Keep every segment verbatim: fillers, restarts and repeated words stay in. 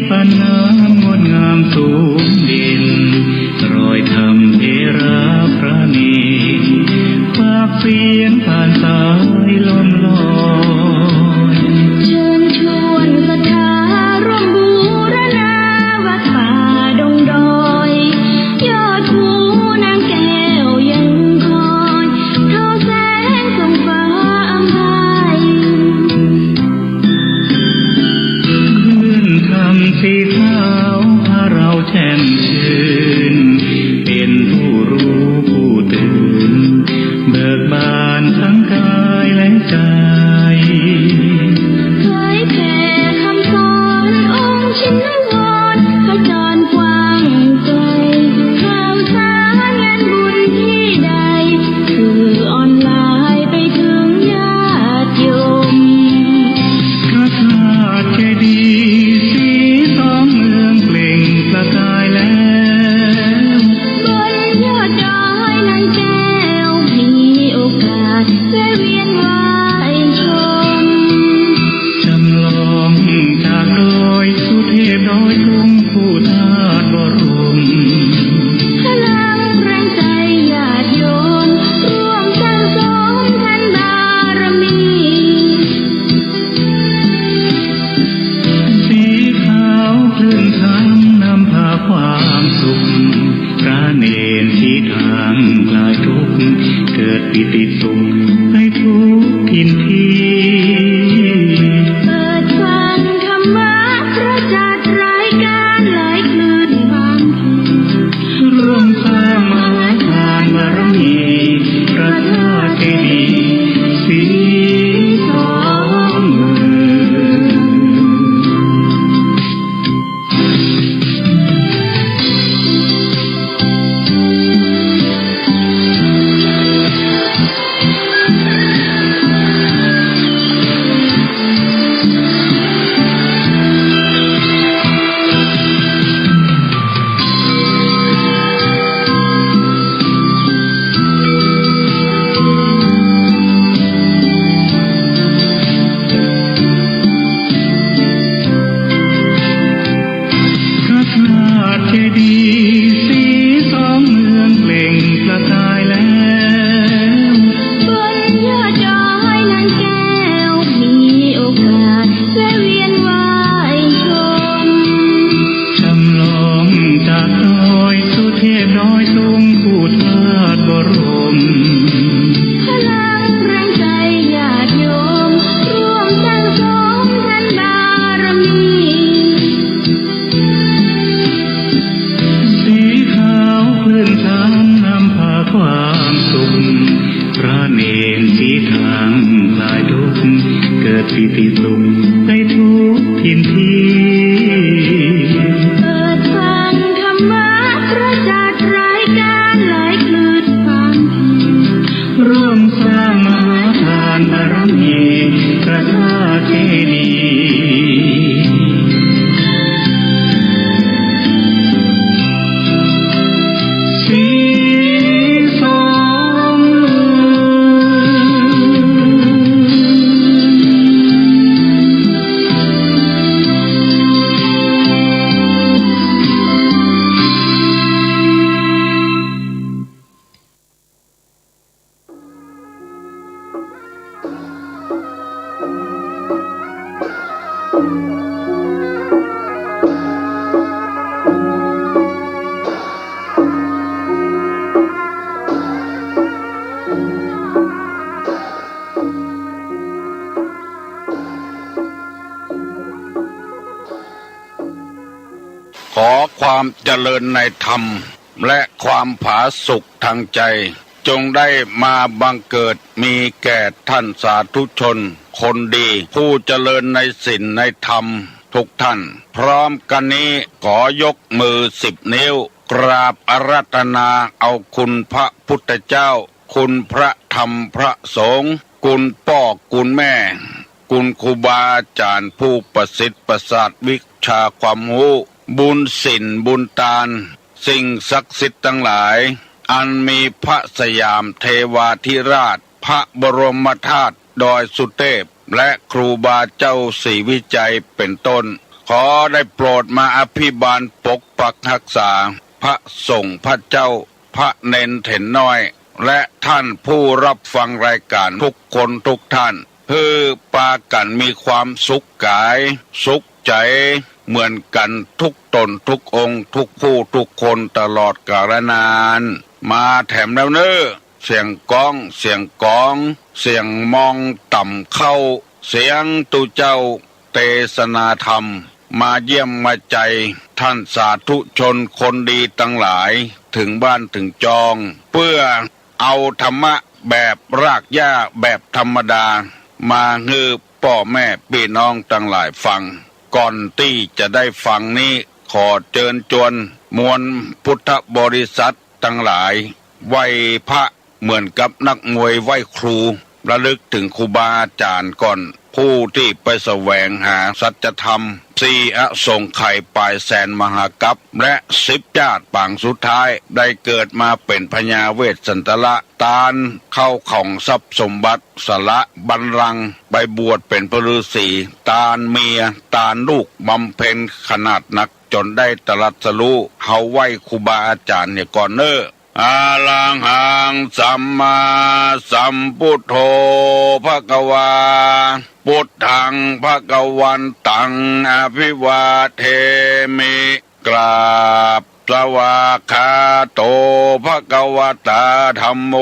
ปานน้ำงดงามสูงเด่น รอยธรรมเถระพระเณร ปากเสียงผ่านสายลมลอย เชิญชวนศรัทธาร่วมบูรณา วัดป่าดงดอย ยอดภูนางแก้วยังคอย ทอแสงส่องฟ้าอำไพ คลื่นธรรมสีขาวพาเราแช่มชื่น เป็นผู้รู้ผู้ตื่น เบิกบานทั้งกายและใจ เผยแผ่คำสอนองค์ชินวร ขจรกว้างไกล ข่าวสารงานบุญที่ใด สื่อออนไลน์ไปถึงญาติโยม พระธาตุเจดีย์สีสองเมืองเปล่งประกายแล้ว บนยอดดอยนางแก้ว มีโอกาสแวะเวียนไหว้ชม จำลองจากดอยสุเทพดอยตุง คู่ธาตุบรม พลังแรงใจญาติโยม ร่วมสร้างสมทานบารมี สีขาวคลื่นธรรมนำพาความสุข พระเณรสีทางคลายทุกข์ เกิดปีติสุขในทุกถิ่นที่ เปิดฟังธรรมะพระจัดรายการหลายคลื่นบาง ร่วมสร้างมหาทานบารมี พระธาตุเจดีย์สีสองเมือง พระธาตุเจดีย์สีสองเมืองเปล่งประกายแล้ว บนยอดดอยนางแก้ว มีโอกาสแวะเวียนไหว้ชม จำลองจากดอยสุเทพดอยตุง คู่ธาตุบรม พลังแรงใจญาติโยม ร่วมสร้างสมทานบารมี สีขาวคลื่นธรรมนำพาความสุข พระเณรสีทางคลายทุกข์ เกิดปีติสุขในทุกถิ่นที่ เปิดฟังธรรมะพระจัดรายการหลายคลื่นบาง ร่วมสร้างมหาทานบารมี พระธาตุเจดีย์สีสองเมือง ขอความเจริญในธรรม และความผาสุกทางใจ จงได้มาบังเกิดมีแก่ท่านสาธุชนคนดี ผู้เจริญในศีลในธรรมทุกท่าน พร้อมกันนี้ขอยกมือสิบนิ้ว กราบอาราธนาเอาคุณพระพุทธเจ้า คุณพระธรรมพระสงฆ์ คุณป้อคุณแม่ คุณครูบาอาจารย์ผู้ประสิทธิ์ประสาทวิชาความรู้ บุญศีลบุญตาน สิ่งศักดิ์สิทธิ์ทั้งหลาย อันมีพระสยามเทวาธิราช พระบรมธาตุดอยสุเทพ และครูบาเจ้าศรีวิชัยเป็นต้น ขอได้โปรดมาอภิบาลปกปักฮักษา พระสงฆ์พระเจ้า พระเณรเถรน้อย และท่านผู้รับฟังรายการทุกคนทุกท่าน หื้อปากั๋นมีความสุขก๋าย สุขใจ๋ เหมือนกั๋นทุกต๋นทุกองค์ ทุกผู้ทุกคนตลอดกาลนาน มาแถมแล้วเน่อ เสียงก้อง เสียงก๋อง เสียงมองต่ำเข้า เสียงตุ๊เจ้า เตสนาธรรม มาเยี่ยมมาใจ๋ท่านสาธุชนคนดีตังหลาย เถิงบ้านเถิงจอง เปื้อเอาธรรมะแบบรากหญ้าแบบธรรมดา มาหื้อป้อแม่ปี้น้องตังหลายฟัง ก่อนตี้จะได้ฟังนี้ ขอเจิญจวนมวลพุทธบริษัทตังหลาย ไหว้พระ เหมือนกับนักมวยไหว้ครู ระลึกเถิงครูบาอาจ๋ารย์ก่อน ผู้ตี้ไปแสวงหาสัจธรรม สี่อสงไขยป๋ายแสนมหากัป และสิบจาติปางสุดท้าย ได้เกิดมาเป๋นพญาเวสสันตละ ตานเข้าของทรัพย์สมบัติ สละบัลลังก์ ไปบวชเป๋นพระฤาษี ตานเมีย ตานลูก บำเพ็ญขนาดนัก จ๋นได้ตรัสรู้ เฮาไหว้ครูบาอาจ๋ารย์เหียก่อนเน่อ อะระหังสัมมาสัมพุทโธภะคะวา พุทธังภะคะวันตัง อภิวาเทมิ กราบ สวากขาโต ภะคะวะตา ธัมโม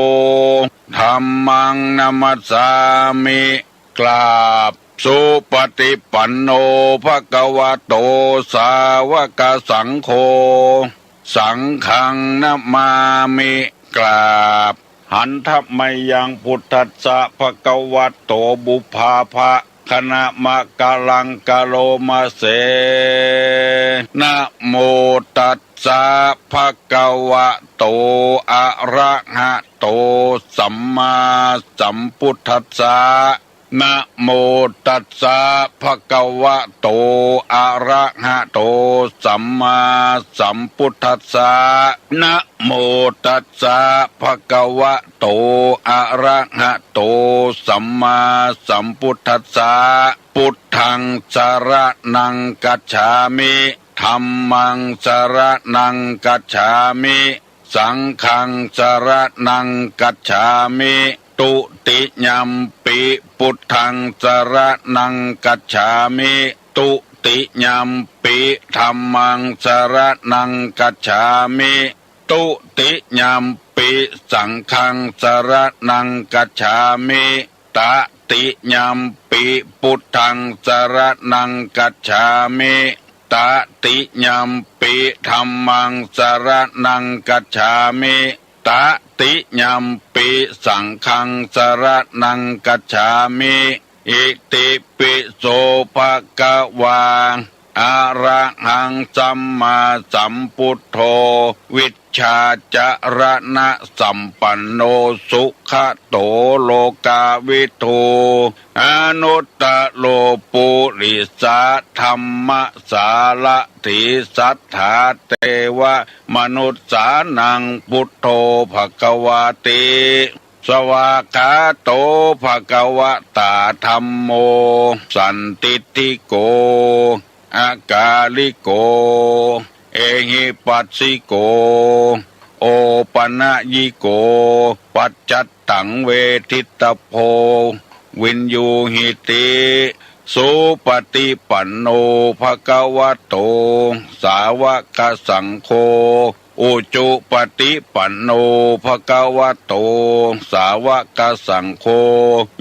ธัมมัง นะมัสสามิ กราบ สุปฏิปันโน ภะคะวะโต สาวกสังโฆ สังฆัง นะมามิ กราบ หันทะมะยัง พุทธัสสะ ภะคะวะโต ปุพพาภะ คะนะมะกะลัง กะโรมะเส นะโมตัสสะ ภะคะวะโต อะระหะโต สัมมาสัมพุทธัสสะ นะโมตัสสะ ภะคะวะโต อะระหะโต สัมมาสัมพุทธัสสะ นะโมตัสสะ ภะคะวะโต อะระหะโต สัมมาสัมพุทธัสสะ พุทธัง สะระณัง กัจฉามิ ธัมมัง สะระณัง กัจฉามิ สังฆัง สะระณัง กัจฉามิ ตุติยัมปิ พุทธัง สะระณัง กัจฉามิ ตุติยัมปิ ธัมมัง สะระณัง กัจฉามิ ตุติยัมปิ สังฆัง สะระณัง กัจฉามิ ตะติยัมปิ พุทธัง สะระณัง กัจฉามิ ตะติยัมปิ ธัมมัง สะระณัง กัจฉามิ ตะติยัมปิ สังฆัง สะระณัง กัจฉามิ อิติปิโส ภะคะวา อะระหัง สัมมาสัมพุทโธ วิชชาจะระณะสัมปันโน สุขะโต โลกาวิทู อนุตตะโร ปุริสะธัมมะสารถี สัตถาเตวะมนุสสานัง พุทโธ ภะคะวาติ สวากขาโต ภะคะวะตา ธัมโม สันทิฏฐิโก อะกาลิโก เอหิปัสสิโก โอปะนะยิโก ปัจจัตตัง เวทิตตะโพ วินยูหิติ สุปฏิปันโน ภะคะวะโต สาวกสังโฆ อุจุปฏิปันโน ภะคะวะโต สาวกสังโฆ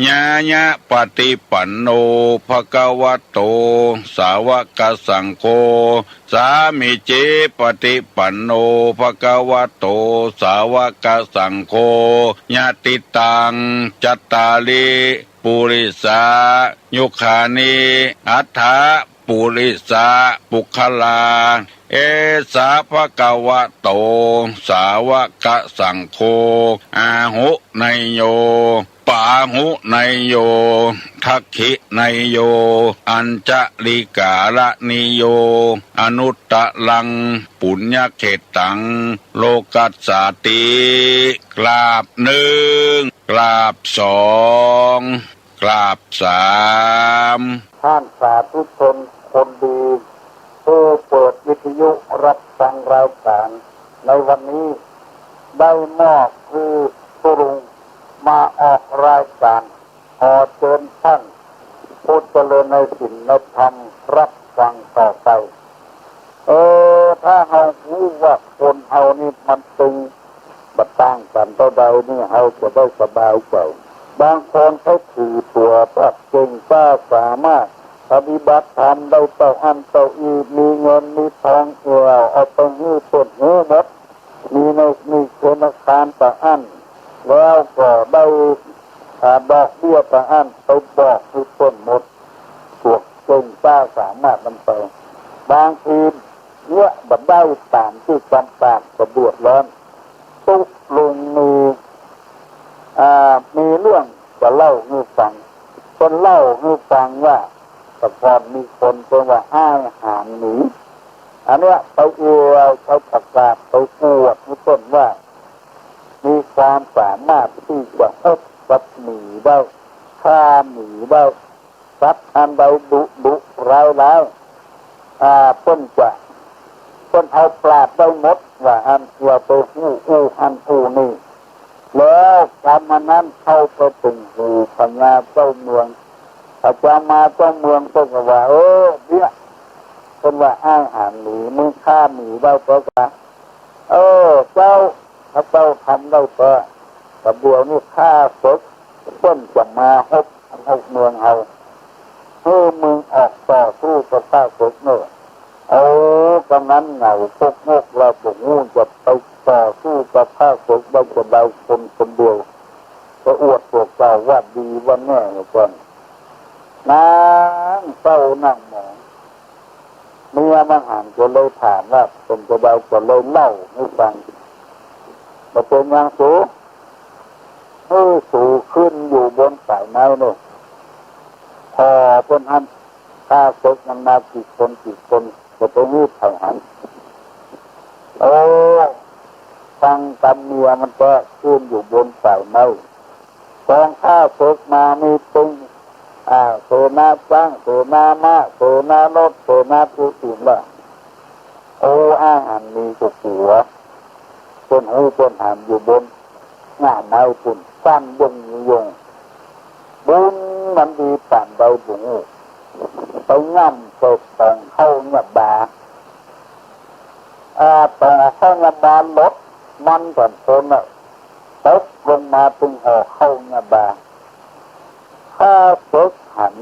ญาญะปฏิปันโน ภะคะวะโต สาวกสังโฆ สามีจิปฏิปันโน ภะคะวะโต สาวกสังโฆ ยะติตัง จัตตาริ ปุริสายุคานิ อัฏฐะ ปุริสะปุคคลา เอสะ ภะคะวะโต สาวกสังโฆ อาหุเนยโย ปาหุเนยโย ทักขิเนยโย อัญชะลีกาละนิโย อนุตตะรัง ปุญญะเขตตัง โลกัสสาติ กราบนึ่ง กราบสอง กราบสาม ท่านสาธุชนคนดี ผู้เปิดวิทยุรับฟังรายการในวันนี้ ได้มอบหื้อตุ๊ลุงมาออกรายการ ขอเจิญต้านผู้เจริญในศีลในธรรมรับฟังต่อไป เออ ถ้าเฮาฮู้ว่าคนเฮานี่มันตึงบ่ต่างกั๋นเต้าใดนี่ เฮาจะได้สบายใจ๋ บางคนเขาถือตั๋วว่าเก่งกล้าสามารถปฏิบัติธรรมได้เต้าอั้นเต้าอี้ มีเงินมีตองแอ่ว เอาไปหื้อเปิ้นฮู้หมด มีใน มีธนาคารเต้าอั้น แล้วก็ได้ อ่า ดอกเบี้ยเต้าอั้น ไปบอกหื้อเปิ้นหมด พวกเก่งกล้าสามารถนั้นไป บางทีเยียะบ่ได้ต๋ามตี้ต้องก๋าน ก็เดือดร้อน ตุ๊ลุงมี อ่า มีเรื่องจะเล่าหื้อฟัง เปิ้นเล่าหื้อฟังว่า แต่ก่อนมีคนเปิ้นว่าอ้ายหานหมี อันเนี้ยไปแอ่ว ไปประกาศ ไปอวดหื้อเปิ้นว่า มีความสามารถตี้จะฮบกับหมีได้ ฆ่าหมีได้ สัตว์อันใดดุดุร้ายร้าย อ่า เปิ้นจะ เปิ้นเอาปราบได้หมด ว่าอั้น เปื้อไปฮู้อู้หั้นอู้นี่ แล้วกำอันนั้นเข้าไปเถิงหูพญาเจ้าเมือง พญาเจ้าเมืองเปิ้นก็ว่า เออ เยียะ เปิ้นว่าอ้ายหานหมี มึงฆ่าหมีได้เป๋า เออ เจ้า ข้าเจ้าทำได้เป๋า แต่เดี๋ยวนี้ข้าศึกเปิ้นจะมาฮบ ฮบเมืองเฮา หื้อมึงออกต่อสู้กับข้าศึกเน่อ โอ้ กำนั้นเหงาปกงกแล้ว บ่ฮู้จะไปต่อสู้กับข้าศึกได้จะเดาคนคนเดียว ก็อวดตัวเก่าว่าดีว่าแน่เหลือเกิน นั่งเศร้านั่งหมอง เมียมันหันก็เลยถามว่า เปิ้นจะเดาก็เลยเล่าหื้อฟัง บ่เป๋นหยังสู หื้อสูขึ้นอยู่บนป่ายไม้เน่อ ผ่อเปิ้นหั้น ข้าศึกมันมากี่คนกี่คน บ่ไปหื้อใผหัน โอ้ ฟังกำเมียมันก็ขึ้นอยู่บนป่ายไม้ กองข้าศึกมามีตึง อ่า เสนาจ๊าง เสนาม้า เสนารถ เสนาปูตินว่า โอ้ อ้ายหานหมีก็กั๋ว เปิ้นฮู้เปิ้นหันอยู่บน ง่าไม้ปุ้น สั่นยงยง บุญมันดีปานใดบ่ฮู้ ไปง่ำใส่ป่องเข้าเนี่ยบา อ่า ป่องเข้าเนี่ยบา หลดมันสองคนน่ะ ตกลงมาตึงห่อเข้าเนี่ยบา ข้าศึกหัน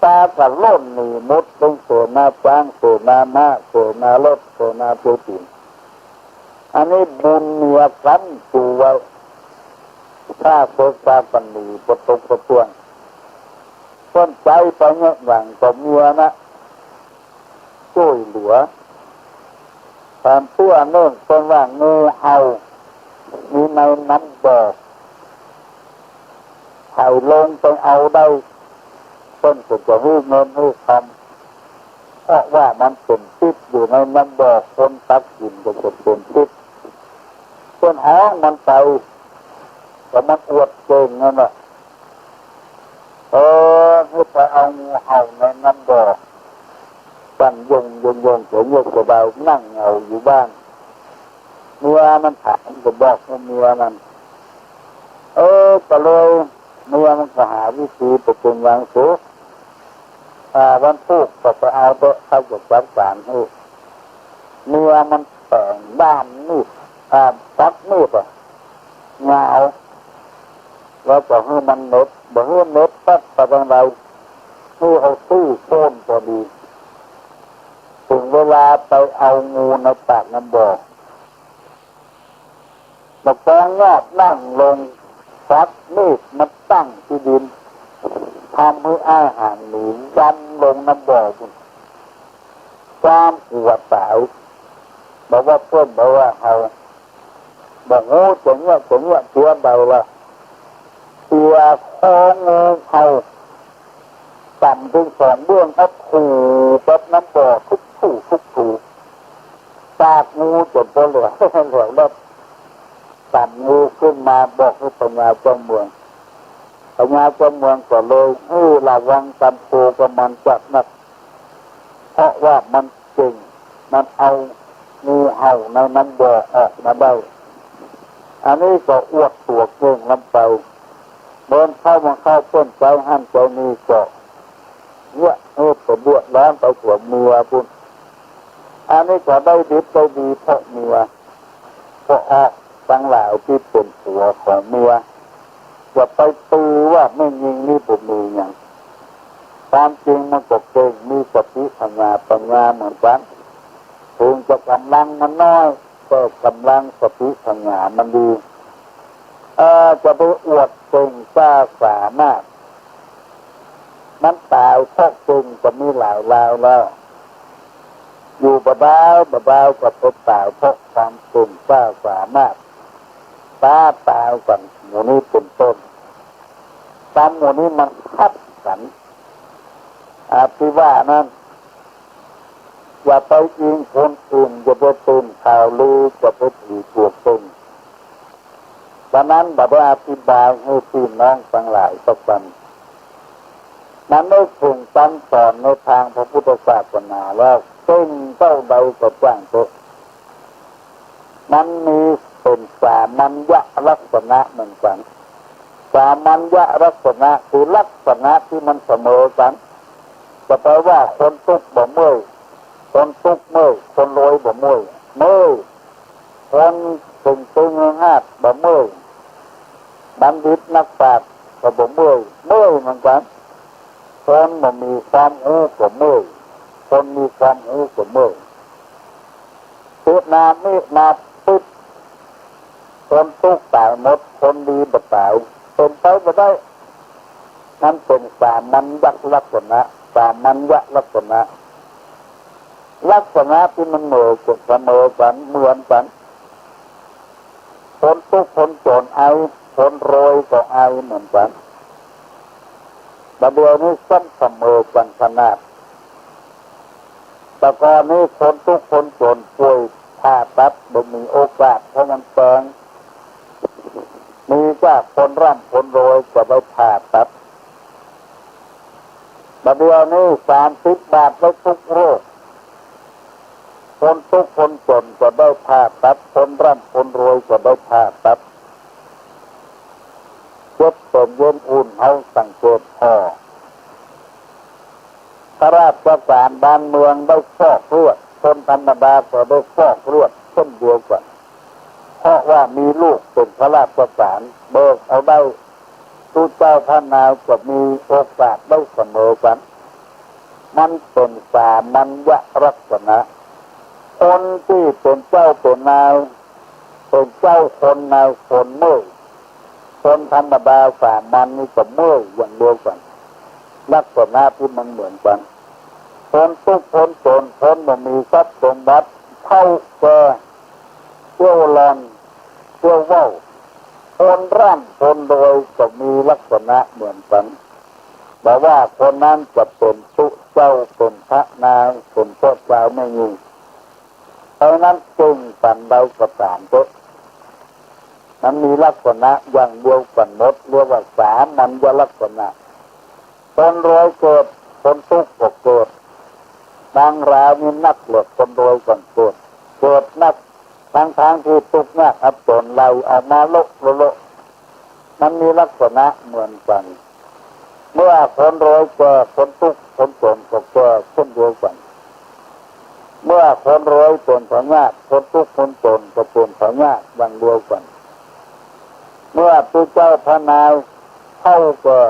ปาก็ล่นหนีหมด ตึงเสนาจ๊าง เสนาม้า เสนารถ เสนาปูติน อันนี้บุญเมียกันตูไว้ ข้าศึกปาก็หนีประตกประต้วง เปิ้นใจ๊ไปเยียะหยังก็เมียนะ จ้วยเหลือ ต๋ามเตื้อเนิ่นเปิ้นว่างูเห่า มีในน้ำบ่อ ใผลงไปเอาได้ เปิ้นก็จะหื้อเงินหื้อคำ เพราะว่ามันเป๋นพิษอยู่ในน้ำบ่อ คนตักกิ๋นก็จะเป๋นพิษ เปิ้นฮ้องมันไป แต่มันอวดเก่งนั่นแหละ เออ หื้อไปเอางูเห่าในน้ำบ่อ สั่นยงยงยง เสียงเยียะสบาย นั่งเหงาอยู่บ้าน เมียมันถามก็บอกหื้อเมียมัน เออ ก็เลยเมียมันก็หาวิธีไปเป๋นหยังสู อ่า วันพูกก็ไปเอาเต๊อะ เขาจะจัดก๋านหื้อ เมียมันแป๋งด้ามมีด อ่า สักมีดอะ ยาว แล้วก็หื้อมันเหน็บ บ่หื้อเหน็บปั๊บไปตางใด หื้อเอาซี้โค่นพอดี เถิงเวลาไปเอางูในปากน้ำบ่อ บ่าปองยอดนั่งลง สักมีดมาตั้งตี้ดิน ทำหื้ออ้ายหานหมียันลงน้ำบ่อปุ้น ความกั๋วต๋าย บ่ว่าเปิ้น บ่ว่าเฮา บ่ฮู้จะเยียะจะเยียะเตื้อใดละ เตื้อคองูเห่า ต่ำตึงสองเบื้อง เอาถูกับน้ำบ่อทุกถูทุกถู ปากงูจ๋นบ่เหลือ เหลือแล้ว ต่ำงูขึ้นมาบอกหื้อพญาเจ้าเมือง พญาเจ้าเมืองก็เลยหื้อระวังก๋านโตกับมันจักนัก เพราะว่ามันเก่ง มันเอางูเห่าในน้ำบ่อออกมาได้ อันนี้ก็อวดตั๋วเก่งล้ำไป เหมือนเข้ามาเข้าเปิ้นใจ๋หั้นใจ๋นี่ก็ เนี่ย เออ ไปเดือดร้อนไปผัวเมียปุ้น อันนี้ก็ได้ดิบได้ดีเพราะเมีย ก็ออกตังหลายตี้เป๋นผัวของเมีย อย่าไปตือว่าแม่ญิงนี่บ่มีหยัง ความจริงมันก็เก่ง มีสติปัญญา ปัญญาเหมือนกั๋น เถิงจะก๋ำลังมันน้อย แต่ก๋ำลังสติปัญญามันดี เอ่อ จะไปอวดเก่งกล้าสามารถ มันต๋ายเพราะเก่งก็มีหลายราวแล้ว อยู่บ่ดาวบ่ดาวก็ไปต๋ายเพราะความเก่งกล้าสามารถ ป๊าต๋ายกั๋น หมู่นี้เป๋นต้น ต๋ามหมู่นี้มันทับกั๋น อา ตี้ว่านั้น อย่าไปอิงคนอื่น อย่าไปตื่นข่าวลือ อย่าไปถือตั๋วเก่ง ฉะนั้นบ่ได้อธิบายหื้อปี้น้องตังหลายสักวัน มันได้เถิงกำสอนในตางพระพุทธศาสนาแล้ว เก่งเต้าใดก็จ้างเต๊อะ มันมีเป๋นสามัญญลักษณะเหมือนกั๋น สามัญญลักษณะคือลักษณะตี้มันเสมอกั๋น จะไปว่าคนตุ๊กข์บ่เมื่อย คนตุ๊กข์เมื่อย คนรวยบ่เมื่อย เมื่อย คนเก่งๆ ฮาดบ่เมื่อย บัณฑิตนักปราชญ์ก็บ่เมื่อย เมื่อยเหมือนกั๋น คนบ่มีความฮู้ก็เมื่อย คนมีความฮู้ก็เมื่อย คือนามินาปิด คนตุ๊กข์ต๋ายหมด คนดีบ่ต๋าย เป๋นไปบ่ได้ นั้นเป๋นสามัญญลักษณะ สามัญญลักษณะ ลักษณะตี้มันเหมอกั๋น เสมอกั๋น เหมือนกั๋น คนตุ๊กข์คนจ๋นอาย คนรวยก็อายเหมือนกั๋น บ่าเดี่ยวนี้ซ้ำเสมอกั๋นขนาด แต่ก่อนนี้คนตุ๊กข์คนจ๋นป่วยผ่าตัดบ่มีโอกาส เพราะมันแปง มีแต่คนร่ำคนรวยจะได้ผ่าตัด บ่าเดี่ยวนี้สามสิบบาทได้ทุกโรค คนตุ๊กข์คนจ๋นจะได้ผ่าตัด คนร่ำคนรวยจะได้ผ่าตัด เจ็บเป๋นเย็นอุ่น เฮาสังเกตผ่อ ข้าราชก๋านบ้านเมืองได้ฟอกเลือด คนธรรมดาก็ได้ฟอกเลือดเช่นเดียวกั๋น เพราะว่ามีลูกเป๋นข้าราชก๋าน เบิกเอาได้ ตุ๊เจ้าพระนายก็มีโอกาสได้เสมอกั๋น มันเป๋นสามัญญลักษณะ คนตี้เป๋นเจ้าเป๋นนาย เป๋นเจ้าคนนายคนเมื่อย คนธรรมดาสามัญนี่ก็เมื่อยอย่างเดียวกั๋น ลักษณะตี้มันเหมือนกั๋น คนตุ๊กข์คนจ๋น คนบ่มีทรัพย์สมบัติ เฒ่าแก่ เตี้ยวล่อน เตี้ยวเว้า คนร่ำคนรวยก็มีลักษณะเหมือนกั๋น บ่ว่าคนนั้นจะเป๋นตุ๊เจ้า เป๋นพระนาย เป๋นพ่อจาวแม่ญิง เพราะนั้นเก่งปานใดก็ต๋ามเต๊อะ มันมีลักษณะอย่างเดียวกั๋นหมด เรียกว่าสามัญญลักษณะ คนรวยเกิด คนตุ๊กข์ก็เกิด บางราวนี่นักเหลือ คนรวยก่อนเกิด เกิดนัก ตังๆ ตี้ตุ๊กข์ยากอับจ๋น ไล่เอามาโละโละโละ มันมีลักษณะเหมือนกั๋น เมื่อคนรวยแก่ คนตุ๊กข์คนจ๋นก็แก่เช่นเดียวกั๋น เมื่อคนรวยเป๋นพยาธิ คนตุ๊กข์คนจ๋นก็เป๋นพยาธิอย่างเดียวกั๋น เมื่อตุ๊เจ้าพระนายเฒ่าแก่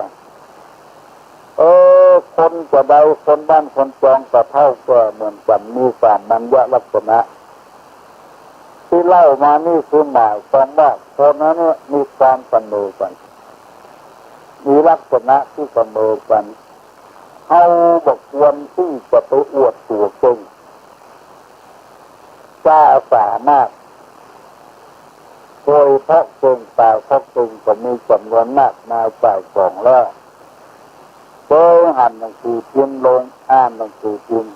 เออ คนจะใด คนบ้านคนจองก็เฒ่าแก่เหมือนกั๋น มีสามัญญลักษณะ ตี้เล่ามานี่คือหมายความว่าคนนั้นเนี่ยมีความเสมอกั๋น มีลักษณะตี้เสมอกั๋น เฮาบ่ควรตี้จะไปอวดตั๋วเก่ง กล้าสามารถ ป่วยเพราะเก่ง ต๋ายเพราะเก่งก็มีจ๋ำนวนมากมายก่ายก๋องแล้ว เกยหันหนังสือพิมพ์ลง อ่านหนังสือพิมพ์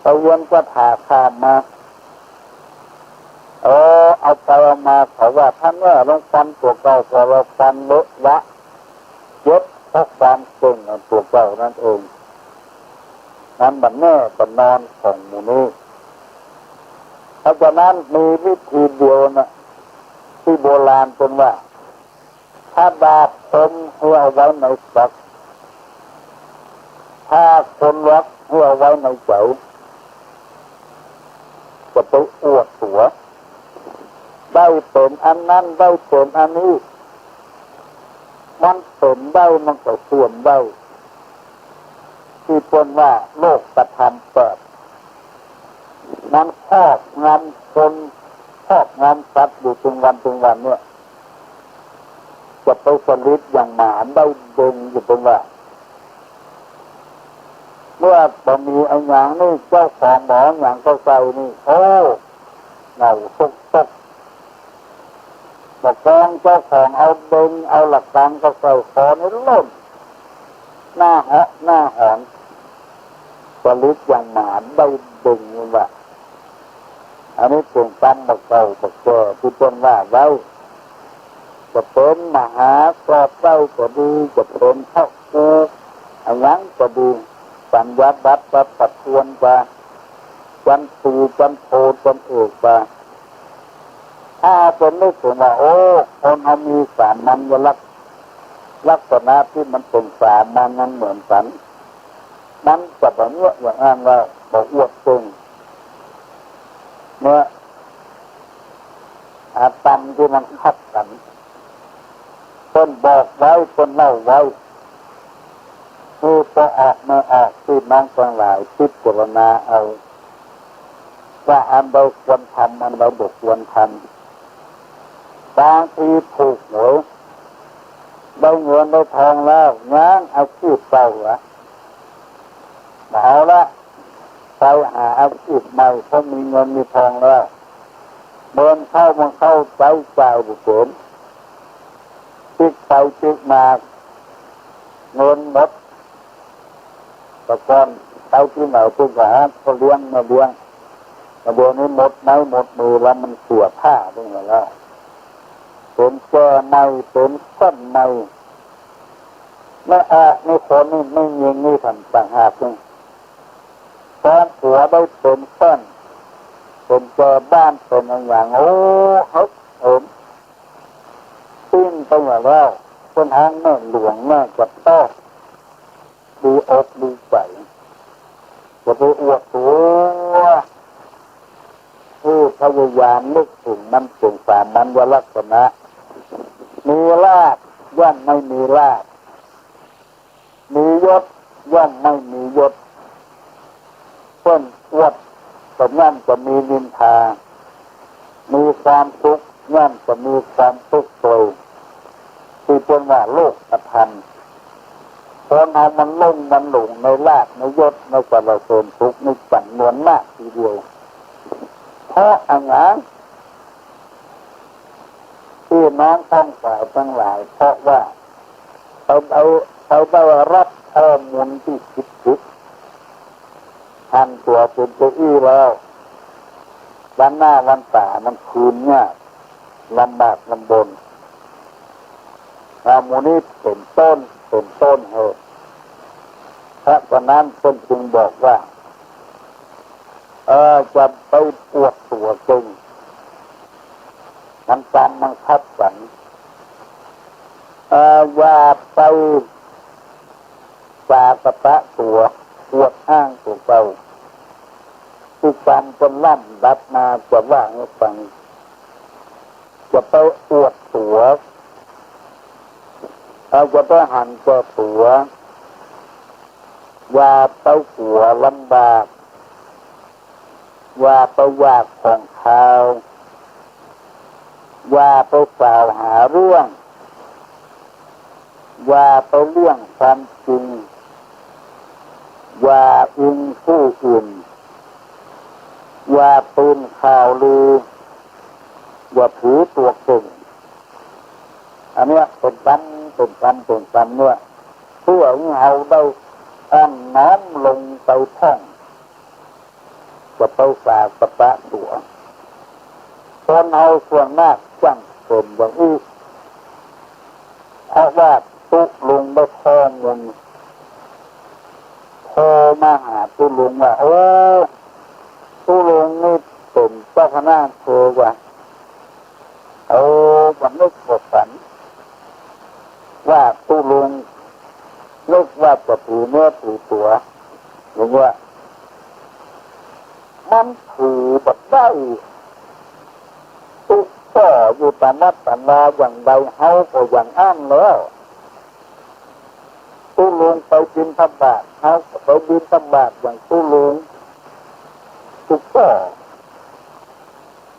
ไปเยียมกระถาข้ามมา เออ เอาไปเอามาเขาว่า ต้านเน่อลองฟันตั๋วเก่า พอเฮาฟันเลอะละ เจ็บเพราะความเก่งของตั๋วเก่านั้นเอง อันบ่แน่บ่นอนของหมู่นี้ เพราะฉะนั้นมีวิธีเดียวนะ ตี้โบราณเปิ้นว่า ถ้าบาปคนหื้อเอาไว้ในปาก ถ้าคนฮักหื้อเอาไว้ในใจ๋ จะไปอวดตั๋ว ได้เป๋นอันนั้น ได้เป๋นอันนี้ มันเป๋นได้ มันก็เสื่อมได้ ตี้เปิ้นว่าโลกธรรมแปด มันครอบงำคน ครอบงำสัตว์อยู่เถิงวันเถิงวันเนี่ย จะไปสลิดอย่างหมาได้เบิ่งอยู่เปิ้นว่า เมื่อบ่มีอะหยังนี่ เจ้าของบ่เอาหยังเข้าใส่นี่ โอ้ เหงาซกๆ บ่กองเจ้าของเอาเบิ่ง เอาหลักตังเข้าใส่คอนี่ล่น หน้าเหาะหน้าหอน สลิดอย่างหมาได้เบิ่งนี่ว่า อันนี้เป๋นกรรมบ่าเก่าบ่าแก่ตี้เปิ้นว่าไว้ จะเป๋นมหาสอบเต้าก็ดี จะเป๋นพระครูอะหยังก็ดี สัญญาบัตรประทวนไป จันทรี จันโท จันเอกไป ถ้าเปิ้นนึกเถิงว่า โอ้ คนเฮามีสามัญลักษณ์ ลักษณะตี้มันเป๋นสามัญมันเหมือนกั๋น มันจะบ่เยียะอย่างอั้นว่าบ่อวดเก่ง เนี่ย อาตำตี้มันขัดกั๋น เปิ้นบอกไว้ เปิ้นเล่าไว้ คือปอออกแม่ออก ตี้น้องตังหลายพิจารณาเอา ว่าอันใดควรทำ อันใดบ่ควรทำ บางทีถูกหวย ได้เงินได้ทองแล้ว ยังอาชีพเก่าละ บ่เอาละ ไปหาอาชีพใหม่ เพราะมีเงินมีทองแล้ว เงินเข้ามันเข้า ใจ๊จ่ายบ่เป๋น ปิ๊กไปปิ๊กมา เงินหมด แต่ก่อนไปตี้ไหนเปิ้นก็หาพ่อเลี้ยงแม่เลี้ยง แต่เดี๋ยวนี้หมดไม้หมดมือแล้ว มันเสื่อผ้าไปหมดแล้ว เป๋นแจใหม่ เป๋นส้นใหม่ แม่อะ นี่คนนี่ แม่ญิงนี่ต่างหากนี่ ต๋อนผัวได้เป๋นส้น เป๋นแจบ้าน เป๋นอะหยัง โอ้ เฮาเป๋น ปิ้นไปหมดแล้ว เปิ้นหาแม่หลวงแม่กระต๊อบ ดีอกดีใจ๋ จะไปอวดตั๋ว ผู้พยายามนึกเถิงมันเป๋นสามัญลักษณะ มีลาภย่อมไม่มีลาภ มียศย่อมไม่มียศ เปิ้นอวดก็ย่อมจะมีนินทา มีความสุขย่อมจะมีความทุกข์โตย ตี้เปิ้นว่าโลกธรรม คนเฮามันลุ่มมันหลงในลาภในยศในสรรเสริญสุขนี่จ๋ำนวนมากทีเดียว เพราะอะหยัง พี่น้องป้องฝ่ายตังหลาย เพราะว่าเขาเอา เขาได้รับข้อมูลตี้ผิดๆ หันตั๋วเป๋นเจ้าอี้แล้ว วันหน้าวันต๋ามันคืนยาก ลำบากลำบน อา หมู่นี้เป๋นต้น เป๋นต้นเหตุ เพราะฉะนั้นเปิ้นจึงบอกว่า เออ จะไปอวดตั๋วเก่ง มันต๋ามบังคับกั๋น เออ อย่าไปสาสะปะตั๋ว อวดอ้างตั๋วเก่า ตี้กำเปิ้นล่ำดับมาจะว่าหื้อฟัง จะไปอวดตั๋ว เออ จะไปหันแก่ตั๋ว อย่าไปกั๋วลำบาก อย่าไปอยากของคาว อย่าไปสาวหาเรื่อง อย่าไปเลี่ยงความจริง อย่าอิงผู้อื่น อย่าตื่นข่าวลือ อย่าถือตั๋วเก่ง อันเนี้ยเป๋นกำ เป๋นกำ เป๋นกำเนี่ย เปื้อหื้อเฮาได้อั้นน้อมลงไปท่อง จะไปสาสะปะตั๋ว คนเฮาส่วนมากจั้งเป๋นอย่างอี้ เพราะว่าตุ๊ลุงได้ข้อมูล ข้อ มาหาตุ๊ลุงว่า โอ้ ตุ๊ลุงนี่เป๋นเจ้าคณะอำเภอว่า โอ้ บ่นึกบ่ฝัน ว่าตุ๊ลุงนึกว่าจะถือเนื้อถือตั๋ว อย่างเงี้ย มันถือบ่ได้ ตุ๊ป้ออยู่ต๋ามวัดต๋ามวาอย่างใด เฮาก็อย่างอั้นแล้ว ตุ๊ลุงไปบิณฑบาต เฮาก็ไปบิณฑบาตอย่างตุ๊ลุง ตุ๊ป้อ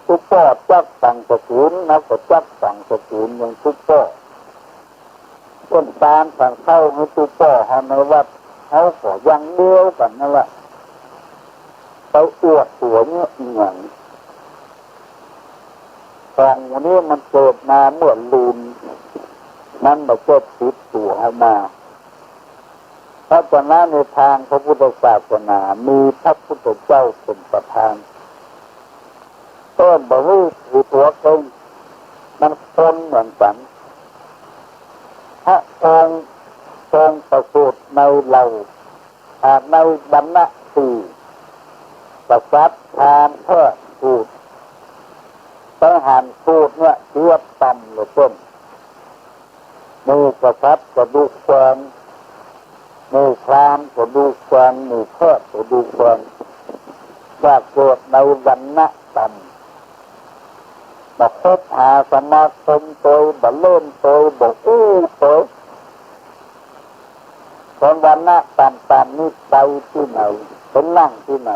ตุ๊ป้อจักสังฆกุศล เฮาก็จักสังฆกุศลอย่างตุ๊ป้อ ต้นตาลสังเข้าหื้อตุ๊ป้อเฮาในวัด เฮาก็อย่างเดียวกั๋นนั่นแหละ ไปอวดตั๋วเนี่ยอีหยัง ของหมู่นี้มันเกิดมาเมื่อลูน มันบ่เกิดติดตั๋วมา เพราะฉะนั้นในตางพระพุทธศาสนามีพระพุทธเจ้าเป๋นประธาน เปิ้นบ่หื้อถือตั๋วเกร็ง มันคนเหมือนกั๋น พระองค์ทรงประสูติในเหล่า อ่า ในวรรณะสี่ กษัตริย์ พราหมณ์ แพทย์ สูตร ไปหันสูตรเนี่ยเทียบต่ำเหลือเกิน หมู่กษัตริย์ก็ดูควร หมู่พราหมณ์ก็ดูควร หมู่แพทย์ก็ดูควร ว่าเกิดในวรรณะต่ำ บ่คบหาสมาคมตวย บ่เล่นตวย บ่อู้ตวย คนวรรณะต่ำๆ นี่ไปตี้ไหน ไปนั่งตี้ไหน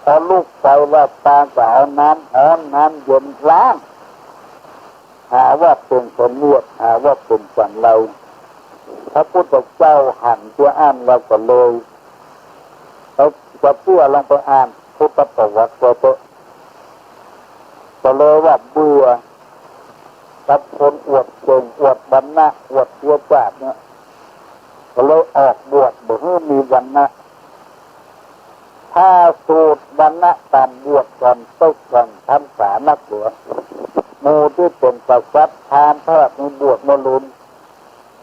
พอลุกไปแล้วปาก็เอาน้ำฮ้อนน้ำเย็นล้าง หาว่าเป๋นเสนียด หาว่าเป๋นสันเลา พระพุทธเจ้าหันเตื้ออั้นแล้วก็เลย เอา จะเปื้อลองไปอ่านพุทธประวัติก็เถอะ ก็เลยว่าเบื่อกับคนอวดเก่ง อวดวรรณะ อวดเชื้อชาติเนี่ย ก็เลยออกบวช บ่หื้อมีวรรณะ ถ้าสูตรวรรณะต่ำ บวชก่อนตึกก่อนพรรษานักเหลือ หมู่ตี้เป๋นกษัตริย์ พราหมณ์ แพทย์ นี่บวชเมื่อลูน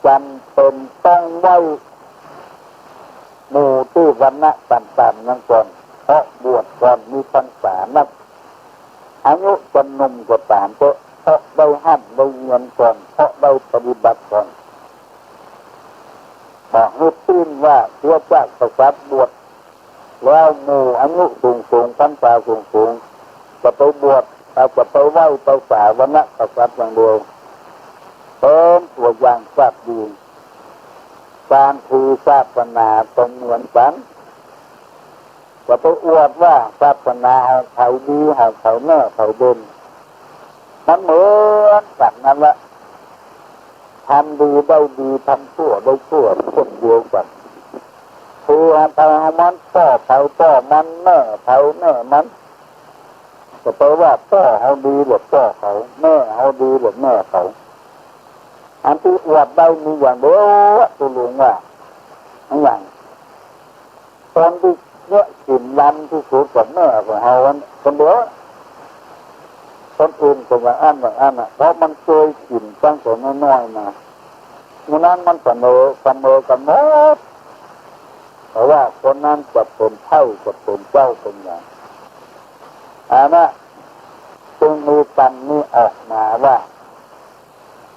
จ๋ำเป๋นต้องไหว้หมู่ตี้วรรณะต่ำๆ นั้นก่อน เพราะบวชก่อนมีพรรษานัก อายุจะหนุ่มก็ต๋ามเถอะ เพราะได้ฮ่ำได้เฮียนก่อน เพราะได้ปฏิบัติก่อน บอกหื้อปิ้นว่าเชื้อชาติกษัตริย์บวช แล้วหมู่อายุสูงๆ พรรษาสูงๆ จะไปบวช เอ่อ จะไปไหว้ไปสา วรรณะกษัตริย์อย่างเดียว เป๋นตั๋วอย่างสัตย์ดี ก๋านถือศาสนาก็เหมือนกั๋น จะไปอวดว่าศาสนาเฮาเขาดี เฮาเขาเน่อ เขาเด่น มันเหมือนกั๋นนั่นแหละ ทำดีได้ดี ทำชั่วได้ชั่ว เช่นเดียวกั๋น คือเฮาเผามัน ป้อเผาป้อมัน เน่อเผาเน่อมัน จะไปว่าป้อเฮาดีหรือป้อเขา เน่อเฮาดีหรือเน่อเขา อันตี้อวดได้มีอย่างเดียว ตุ๊ลุงว่า อะหยัง คนตี้เยียะกิ๋นลำตี้สุดก็เน่อของเฮาอันคนเดียว คนอื่นก็ว่าอั้นว่าอั้นน่ะ เพราะมันเกยกิ๋นตั้งแต่น้อยๆ มา เมื่อนั้นมันเสมอ เสมอกั๋นหมด เพราะว่าคนนั้นจะเป๋นไพร่ จะเป๋นเจ้าเป๋นหยัง อันน่ะ จึงมีกำนี้ออกมาว่า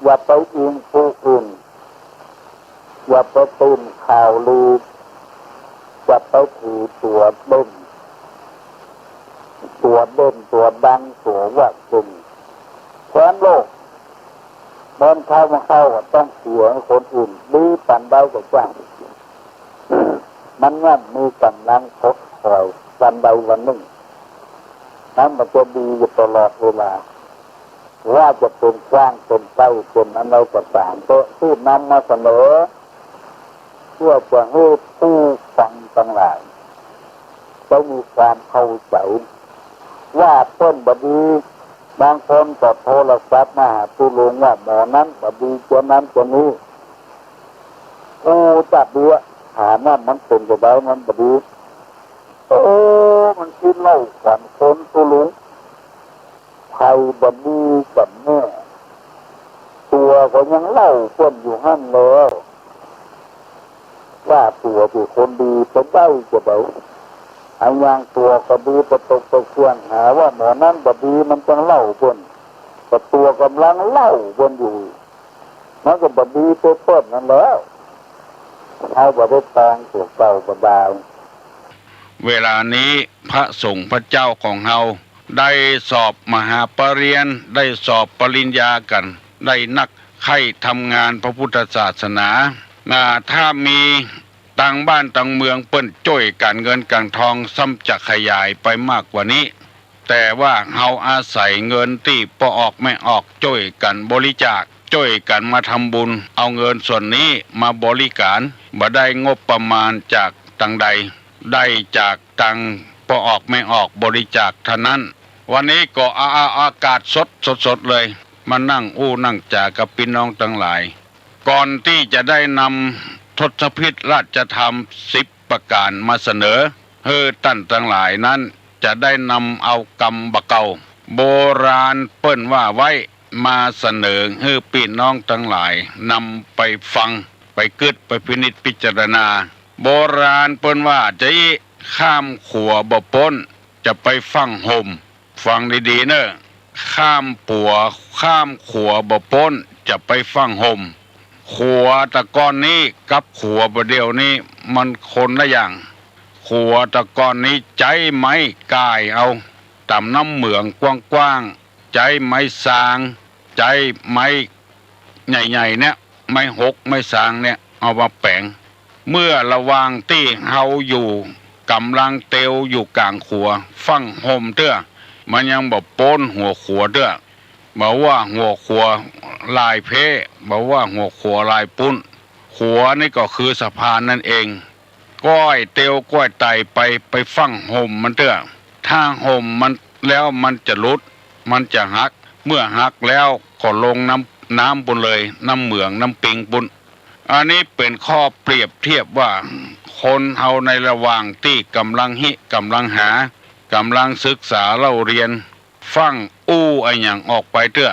อย่าไปอิงผู้อื่น อย่าไปตื่นข่าวลือ อย่าไปถือตั๋วเด่น ตั๋วเด่น ตั๋วดัง ตั๋วว่าเก่ง แคว้นโลก บ่อนเข้าบ่อนเข้าอะ ต้องเสียคนอื่น ดีปานใดก็จ้าง มันย่อมมีก๋ำลังถดถอยวันใดวันนึ่ง นั้นมันจะดีอยู่ตลอดเวลา ว่าจะเป๋นช้าง เป๋นไพร่ เป๋นอันใดก็ต๋ามเต๊อะ ตี้นำมาเสนอ เพื่อจะหื้อผู้ฟังตังหลายได้มีความเข้าใจ๋ ว่าเปิ้นบ่ดี บางคนก็โทรศัพท์มาหาตุ๊ลุงว่าหมอนั้นบ่ดี เจ้านั้นเจ้านี้ โอ้ จักดีอะ ถามว่ามันเป๋นจะใด มันบ่ดี เออ มันกิ๋นเหล้าขวัญคนตุ๊ลุง ใผบ่ดีกั๋นแน่ ตั๋วก็ยังเล่าเปิ้นอยู่หั้นแล้ว ว่าตั๋วเป๋นคนดีไปได้จาใด อะ อย่างตั๋วก็ดีไปตกไปเสี้ยง หาว่าหมอนั้นบ่ดีมันจังเล่าเปิ้น ก็ตั๋วก่ำลังเล่าเปิ้นอยู่ มันก็บ่ดีไปเปิ้นนั้นแหละ เฮาบ่ได้แปงตั๋วเก่าก็ได้ เวลานี้พระสงฆ์พระเจ้าของเฮาได้สอบมหาปริญญา ได้สอบปริญญากั๋น ได้นักใค่ทำงานพระพุทธศาสนา อ่า ถ้ามีตางบ้านตางเมืองเปิ้นจ้วยกั๋นเงินกั๋นทอง ซ้ำจะขยายไปมากกว่านี้ แต่ว่าเฮาอาศัยเงินตี้ป้อออกแม่ออกจ้วยกั๋นบริจาค จ้วยกั๋นมาทำบุญ เอาเงินส่วนนี้มาบริการ บ่ได้งบประมาณจากตางใด ได้จากตางป้อออกแม่ออกบริจาคเท่านั้น วันนี้ก็เอา เอาอากาศสด สดๆ เลย มานั่งอู้นั่งจ๋ากับปี้น้องตังหลาย ก่อนตี้จะได้นำทศพิธราชธรรมสิบประก๋านมาเสนอหื้อต้านตังหลายนั้น จะได้นำเอากำบ่าเก่า โบราณเปิ้นว่าไว้ มาเสนอหื้อปี้น้องตังหลายนำไปฟัง ไปกึ๊ด ไปพินิจพิจารณา โบราณเปิ้นว่าจะอี้ ข้ามขัวบ่ป๊น จะไปฟั่งห่ม ฟังดีๆ เน่อ ข้ามปั๋ว ข้ามขัวบ่ป๊น จะไปฟั่งห่ม ขัวตะก่อนนี้กับขัวบ่าเดี่ยวนี้มันคนละอย่าง ขัวตะก่อนนี้ใจ๊ไม้ก่ายเอา ต๋ามน้ำเหมืองกว้างๆ ใจ๊ไม้ซาง ใจ๊ไม้ใหญ่ๆ เนี่ย ไม้หก ไม้ซางเนี่ย เอามาแป๋ง เมื่อระหว่างตี้เฮาอยู่ ก่ำลังเตียวอยู่ก๋างขัว ฟั่งห่มเตื้อ มันยังบ่ป๊นหัวขัวเตื้อ บ่ว่าหัวขัวลายเป๊ะ บ่ว่าหัวขัวลายปุ้น ขัวนี่ก็คือสะพานนั่นเอง ก้อยเตียวก้อยไต่ไป ไปฟั่งห่มมันเตื้อ ถ้าห่มมันแล้วมันจะหลุด มันจะหัก เมื่อหักแล้วก็ลงน้ำ น้ำปุ้นเลย น้ำเหมืองน้ำปิงปุ้น อันนี้เป๋นข้อเปรียบเทียบว่า คนเฮาในระหว่างตี้ก่ำลังฮิ ก่ำลังหา ก่ำลังศึกษาเล่าเรียน ฟั่งอู้อะหยังออกไปเตื้อ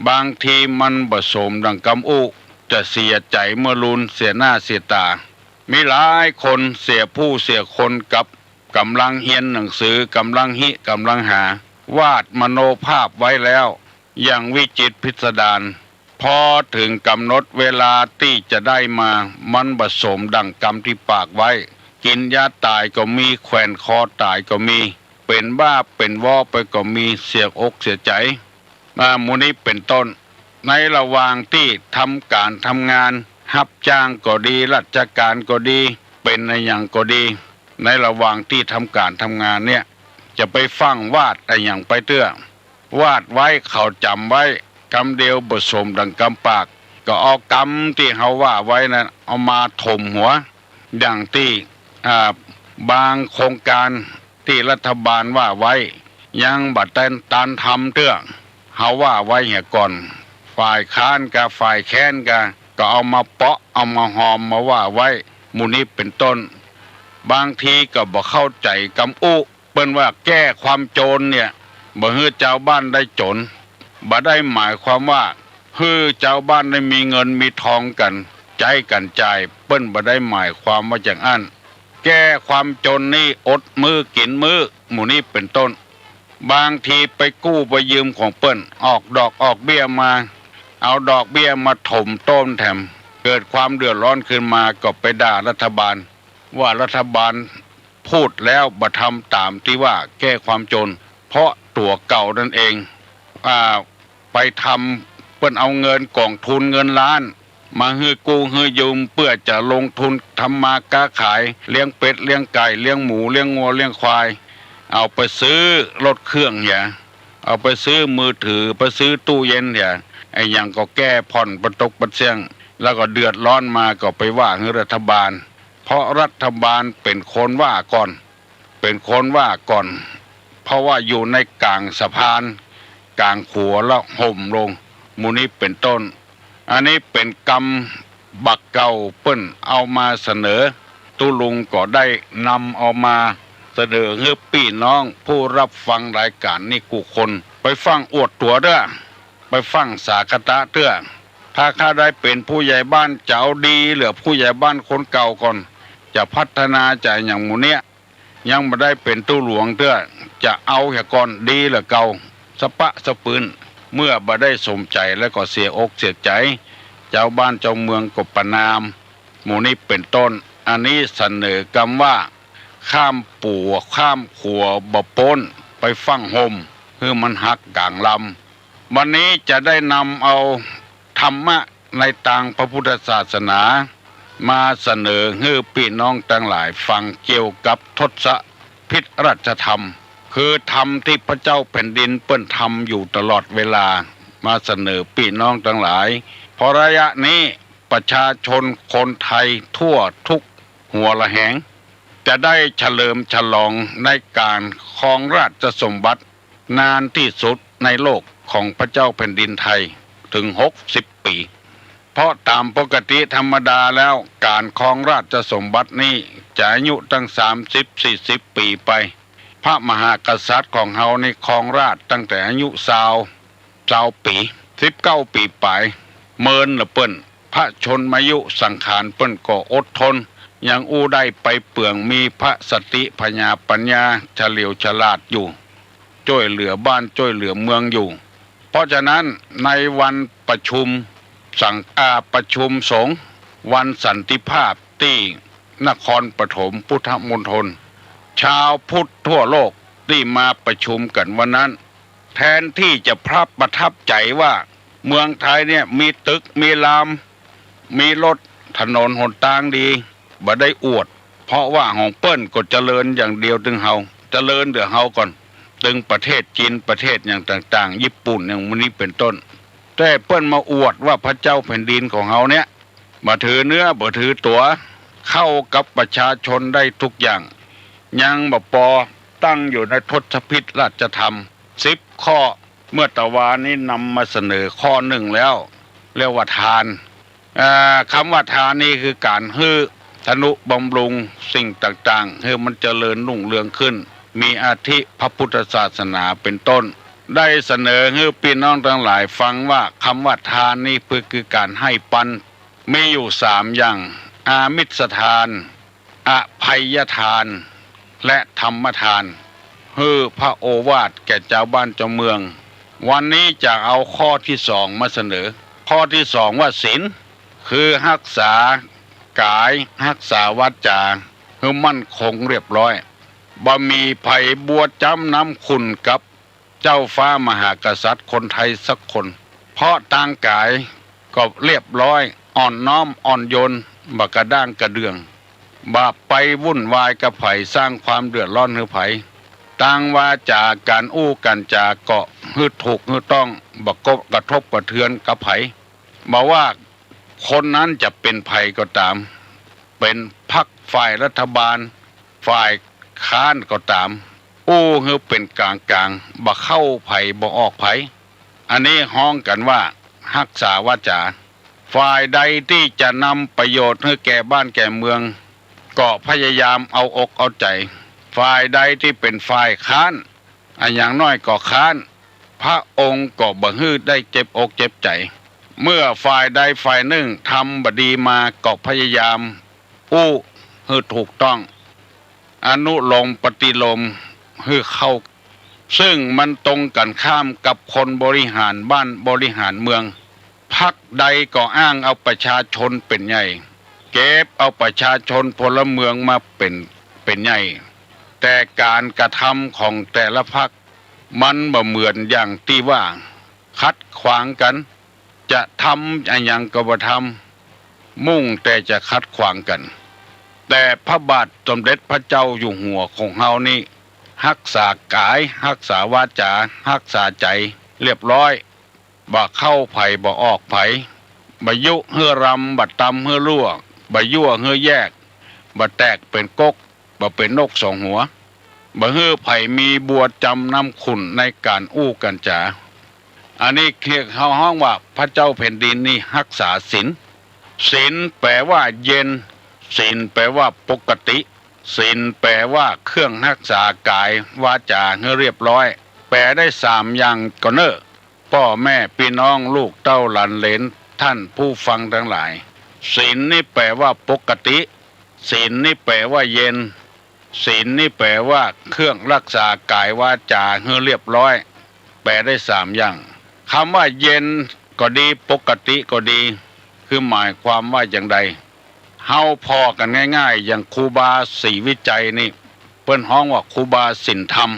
บางทีมันบ่สมดั่งกำอู้ จะเสียใจ๋เมื่อลูน เสียหน้าเสียต๋า มีหลายคนเสียผู้เสียคนกับก่ำลังเฮียนหนังสือ ก่ำลังฮิ ก่ำลังหา วาดมโนภาพไว้แล้ว อย่างวิจิตรพิสดาร พอเถิงก๋ำหนดเวลาตี้จะได้มา มันบ่สมดั่งกำตี้ปากไว้ กิ๋นยาต๋ายก็มี แขวนคอต๋ายก็มี เป๋นบ้าเป๋นวอไปก็มี เสียอกเสียใจ๋ อ่า หมู่นี้เป๋นต้น ในระหว่างตี้ทำก๋านทำงาน ฮับจ้างก็ดี ราชก๋านก็ดี เป๋นอะหยังก็ดี ในระหว่างตี้ทำก๋านทำงานเนี่ย จะไปฟั่งวาดอะหยังไปเตื้อ วาดไว้เขาจ๋ำไว้ กำเดียวบ่สมดั่งกำปาก ก็เอากำตี้เฮาว่าไว้นั้น เอามาถมหัว ดั่งตี้ อ่า บางโครงก๋านตี้รัฐบาลว่าไว้ ยังบ่ตัน ตันทำเตื้อ เฮาว่าไว้เหียก่อน ฝ่ายค้านกา ฝ่ายแค้นกา ก็เอามาเปาะ เอามาฮอมมาว่าไว้ หมู่นี้เป๋นต้น บางทีก็บ่เข้าใจ๋กำอู้ เปิ้นว่าแก้ความจนเนี่ย บ่หื้อจาวบ้านได้จน บ่ได้หมายความว่า หื้อจาวบ้านได้มีเงินมีทองกั๋น ใจ๊กั๋นจ่าย เปิ้นบ่ได้หมายความว่าอย่างอั้น แก้ความจนนี่อดมื้อกิ๋นมื้อ หมู่นี้เป๋นต้น บางทีไปกู้ไปยืมของเปิ้น ออกดอกออกเบี้ยมา เอาดอกเบี้ยมาถมต้นแถม เกิดความเดือดร้อนขึ้นมาก็ไปด่ารัฐบาล ว่ารัฐบาลพูดแล้วบ่ทำต๋ามตี้ว่าแก้ความจน เพราะตั๋วเก่านั่นเอง อ่า ไปทำ เปิ้นเอาเงินก๋องทุนเงินล้าน มาหื้อกู้หื้อยืม เปื้อจะลงทุนทำมาก๊าขาย เลี้ยงเป็ดเลี้ยงไก่ เลี้ยงหมู เลี้ยงงัว เลี้ยงควาย เอาไปซื้อรถเครื่องเหีย เอาไปซื้อมือถือ ไปซื้อตู้เย็นเหีย อะหยังก็แก้ผ่อนปะตกปะเสี้ยง แล้วก็เดือดร้อนมาก็ไปว่าหื้อรัฐบาล เพราะรัฐบาลเป๋นคนว่าก่อน เป๋นคนว่าก่อน เพราะว่าอยู่ในก๋างสะพาน ก๋างขัวแล้วห่มลง หมู่นี้เป๋นต้น อันนี้เป๋นกำบ่าเก่าเปิ้นเอามาเสนอ ตุ๊ลุงก็ได้นำเอามาเสนอหื้อปี้น้องผู้ฮับฟังรายก๋านนี้กู้คน ไปฟั่งอวดตั๋วเตื้อ ไปฟั่งสาคตะเตื้อ ถ้าข้าได้เป๋นผู้ใหญ่บ้านจะเอาดีเหลือผู้ใหญ่บ้านคนเก่าก่อน จะพัฒนาจะอะหยังหมู่เนี้ย ยังบ่ได้เป๋นตุ๊หลวงเตื้อ จะเอาเหียก่อนดีเหลือเก่า สะป๊ะสะปืน เมื่อบ่ได้สมใจ๋แล้วก็เสียอกเสียใจ๋ จาวบ้านจาวเมืองก็ประณาม หมู่นี้เป๋นต้น อันนี้เสนอกำว่า ข้ามปั่วข้ามขัวบ่ป๊น ไปฟั่งฮ่ม หื้อมันหักก๋างลำ วันนี้จะได้นำเอาธรรมะในตางพระพุทธศาสนา มาเสนอหื้อปี้น้องตังหลายฟังเกี่ยวกับทศพิธราชธรรม คือธรรมตี้พระเจ้าแผ่นดินเปิ้นทำอยู่ตลอดเวลา มาเสนอปี้น้องตังหลาย เพราะระยะนี้ประชาชนคนไทยทั่วทุกหัวระแหง จะได้เฉลิมฉลองในก๋านครองราชสมบัตินานตี้สุดในโลกของพระเจ้าแผ่นดินไทย เถิงหกสิบปี๋ เพราะต๋ามปกติธรรมดาแล้วก๋านครองราชสมบัตินี้จะอายุตั้งสามสิบสี่สิบปี๋ไป พระมหากษัตริย์ของเฮานี่ครองราชย์ตั้งแต่อายุซาว ซาวปี๋ สิบเก้าปี๋ป๋าย เมินละเปิ้น พระชนมายุสังขารเปิ้นก็อดทน ยังอู้ได้ไปเปื้อง มีพระสติผญาปัญญาเฉลียวฉลาดอยู่ จ้วยเหลือบ้านจ้วยเหลือเมืองอยู่ เพราะฉะนั้นในวันประชุมสัง อ่า ประชุมสงฆ์วันสันติภาพตี้นครปฐมพุทธมณฑล ชาวพุทธทั่วโลกตี้มาประชุมกั๋นวันนั้น แทนตี้จะพระประทับใจ๋ว่าเมืองไทยเนี่ยมีตึกมีราม มีรถ ถนนหนตางดี บ่ได้อวด เพราะว่าของเปิ้นก็เจริญอย่างเดียวตึงเฮา เจริญเหลือเฮาก่อน ตึงประเทศจีน ประเทศอย่างต่างๆ ญี่ปุ่นอย่างหมู่นี้เป๋นต้น แต่เปิ้นมาอวดว่าพระเจ้าแผ่นดินของเฮาเนี่ย บ่ถือเนื้อบ่ถือตั๋ว เข้ากับประชาชนได้ทุกอย่าง ยังบ่ปอ ตั้งอยู่ในทศพิธราชธรรมสิบข้อ เมื่อตะวานี้นำมาเสนอข้อนึ่งแล้ว เรียกว่าทาน อ่า กำว่าทานนี่คือก๋านหื้อทนุบำรุงสิ่งต่างๆ หื้อมันเจริญรุ่งเรืองขึ้น มีอาทิพระพุทธศาสนาเป๋นต้น ได้เสนอหื้อปี้น้องตังหลายฟังว่ากำว่าทานนี่คือก๋านหื้อปัน มีอยู่สามอย่าง อามิสทาน อภัยทาน และธรรมทาน หื้อพระโอวาทแก่จาวบ้านจาวเมือง วันนี้จะเอาข้อตี้สองมาเสนอ ข้อตี้สองว่าศีล คือฮักษาก๋าย ฮักษาวาจ๋า หื้อมั่นคงเรียบร้อย บ่มีใผบัวจ๊ำน้ำขุ่นกับ เจ้าฟ้ามหากษัตริย์คนไทยสักคน เพราะตางก๋ายก็เรียบร้อย อ่อนน้อมอ่อนโยน บ่กระด้างกระเดื่อง บ่ไปวุ่นวายกับใผ สร้างความเดือดร้อนหื้อใผ ตางวาจ๋าก๋านอู้ก๋านจ๋าก็หื้อถูกหื้อต้อง บ่กระทบกระเทือนกับใผ บ่ว่าคนนั้นจะเป๋นใผก็ต๋าม เป๋นพรรคฝ่ายรัฐบาล ฝ่ายค้านก็ต๋าม อู้หื้อเป๋นก๋างๆ บ่เข้าใผบ่ออกใผ อันนี้ฮ้องกั๋นว่าฮักษาวาจ๋า ฝ่ายใดตี้จะนำประโยชน์หื้อแก่บ้านแก่เมือง ก็พยายามเอาอกเอาใจ๋ ฝ่ายใดตี้เป๋นฝ่ายค้าน อะ อย่างน้อยก็ค้าน พระองค์ก็บ่หื้อได้เจ็บอกเจ็บใจ๋ เมื่อฝ่ายใดฝ่ายนึ่งทำบ่ดีมาก็พยายามอู้หื้อถูกต้อง อนุโลมปฏิโลมหื้อเข้า ซึ่งมันตรงกั๋นข้ามกับคนบริหารบ้านบริหารเมือง พรรคใดก็อ้างเอาประชาชนเป๋นใหญ่ เก็บเอาประชาชนพลเมืองมาเป๋น เป๋นใหญ่ แต่ก๋านกระทำของแต่ละพรรคมันบ่เหมือนอย่างตี้ว่า ขัดขวางกั๋น จะทำอะหยังก็บ่ทำ มุ่งแต่จะขัดขวางกั๋น แต่พระบาทสมเด็จพระเจ้าอยู่หัวของเฮานี้ ฮักษาก๋าย ฮักษาวาจ๋า ฮักษาใจ๋เรียบร้อย บ่เข้าใผบ่ออกใผ บ่ยุหื้อรำ บ่ตำหื้อลั่ว บ่ยั่วหื้อแยก บ่แตกเป๋นก๊ก บ่เป๋นนกสองหัว บ่หื้อใผมีบัวจ๊ำน้ำขุ่นในก๋านอู้ก๋านจ๋า อันนี้เรียกเฮาฮ้องว่าพระเจ้าแผ่นดินนี่ฮักษาศีล ศีลแป๋ว่าเย็น ศีลแป๋ว่าปกติ ศีลแป๋ว่าเครื่องฮักษาก๋ายวาจ๋าหื้อเรียบร้อย แป๋ได้สามอย่างก่อเน่อ ป้อแม่ปี้น้องลูกเต้าหลานเหลน ท่านผู้ฟังตังหลาย ศีลนี่แป๋ว่าปกติ ศีลนี่แปลว่าเย็น ศีลนี่แปลว่าเครื่องรักษากายวาจ๋าหื้อเรียบร้อย แปลได้สามอย่าง กำว่าเย็นก็ดี ปกติก็ดี คือหมายความว่าอย่างใด เฮาผ่อกั๋นง่ายๆ อย่างครูบาศรีวิชัยนี่ เปิ้นฮ้องว่าครูบาศีลธรรม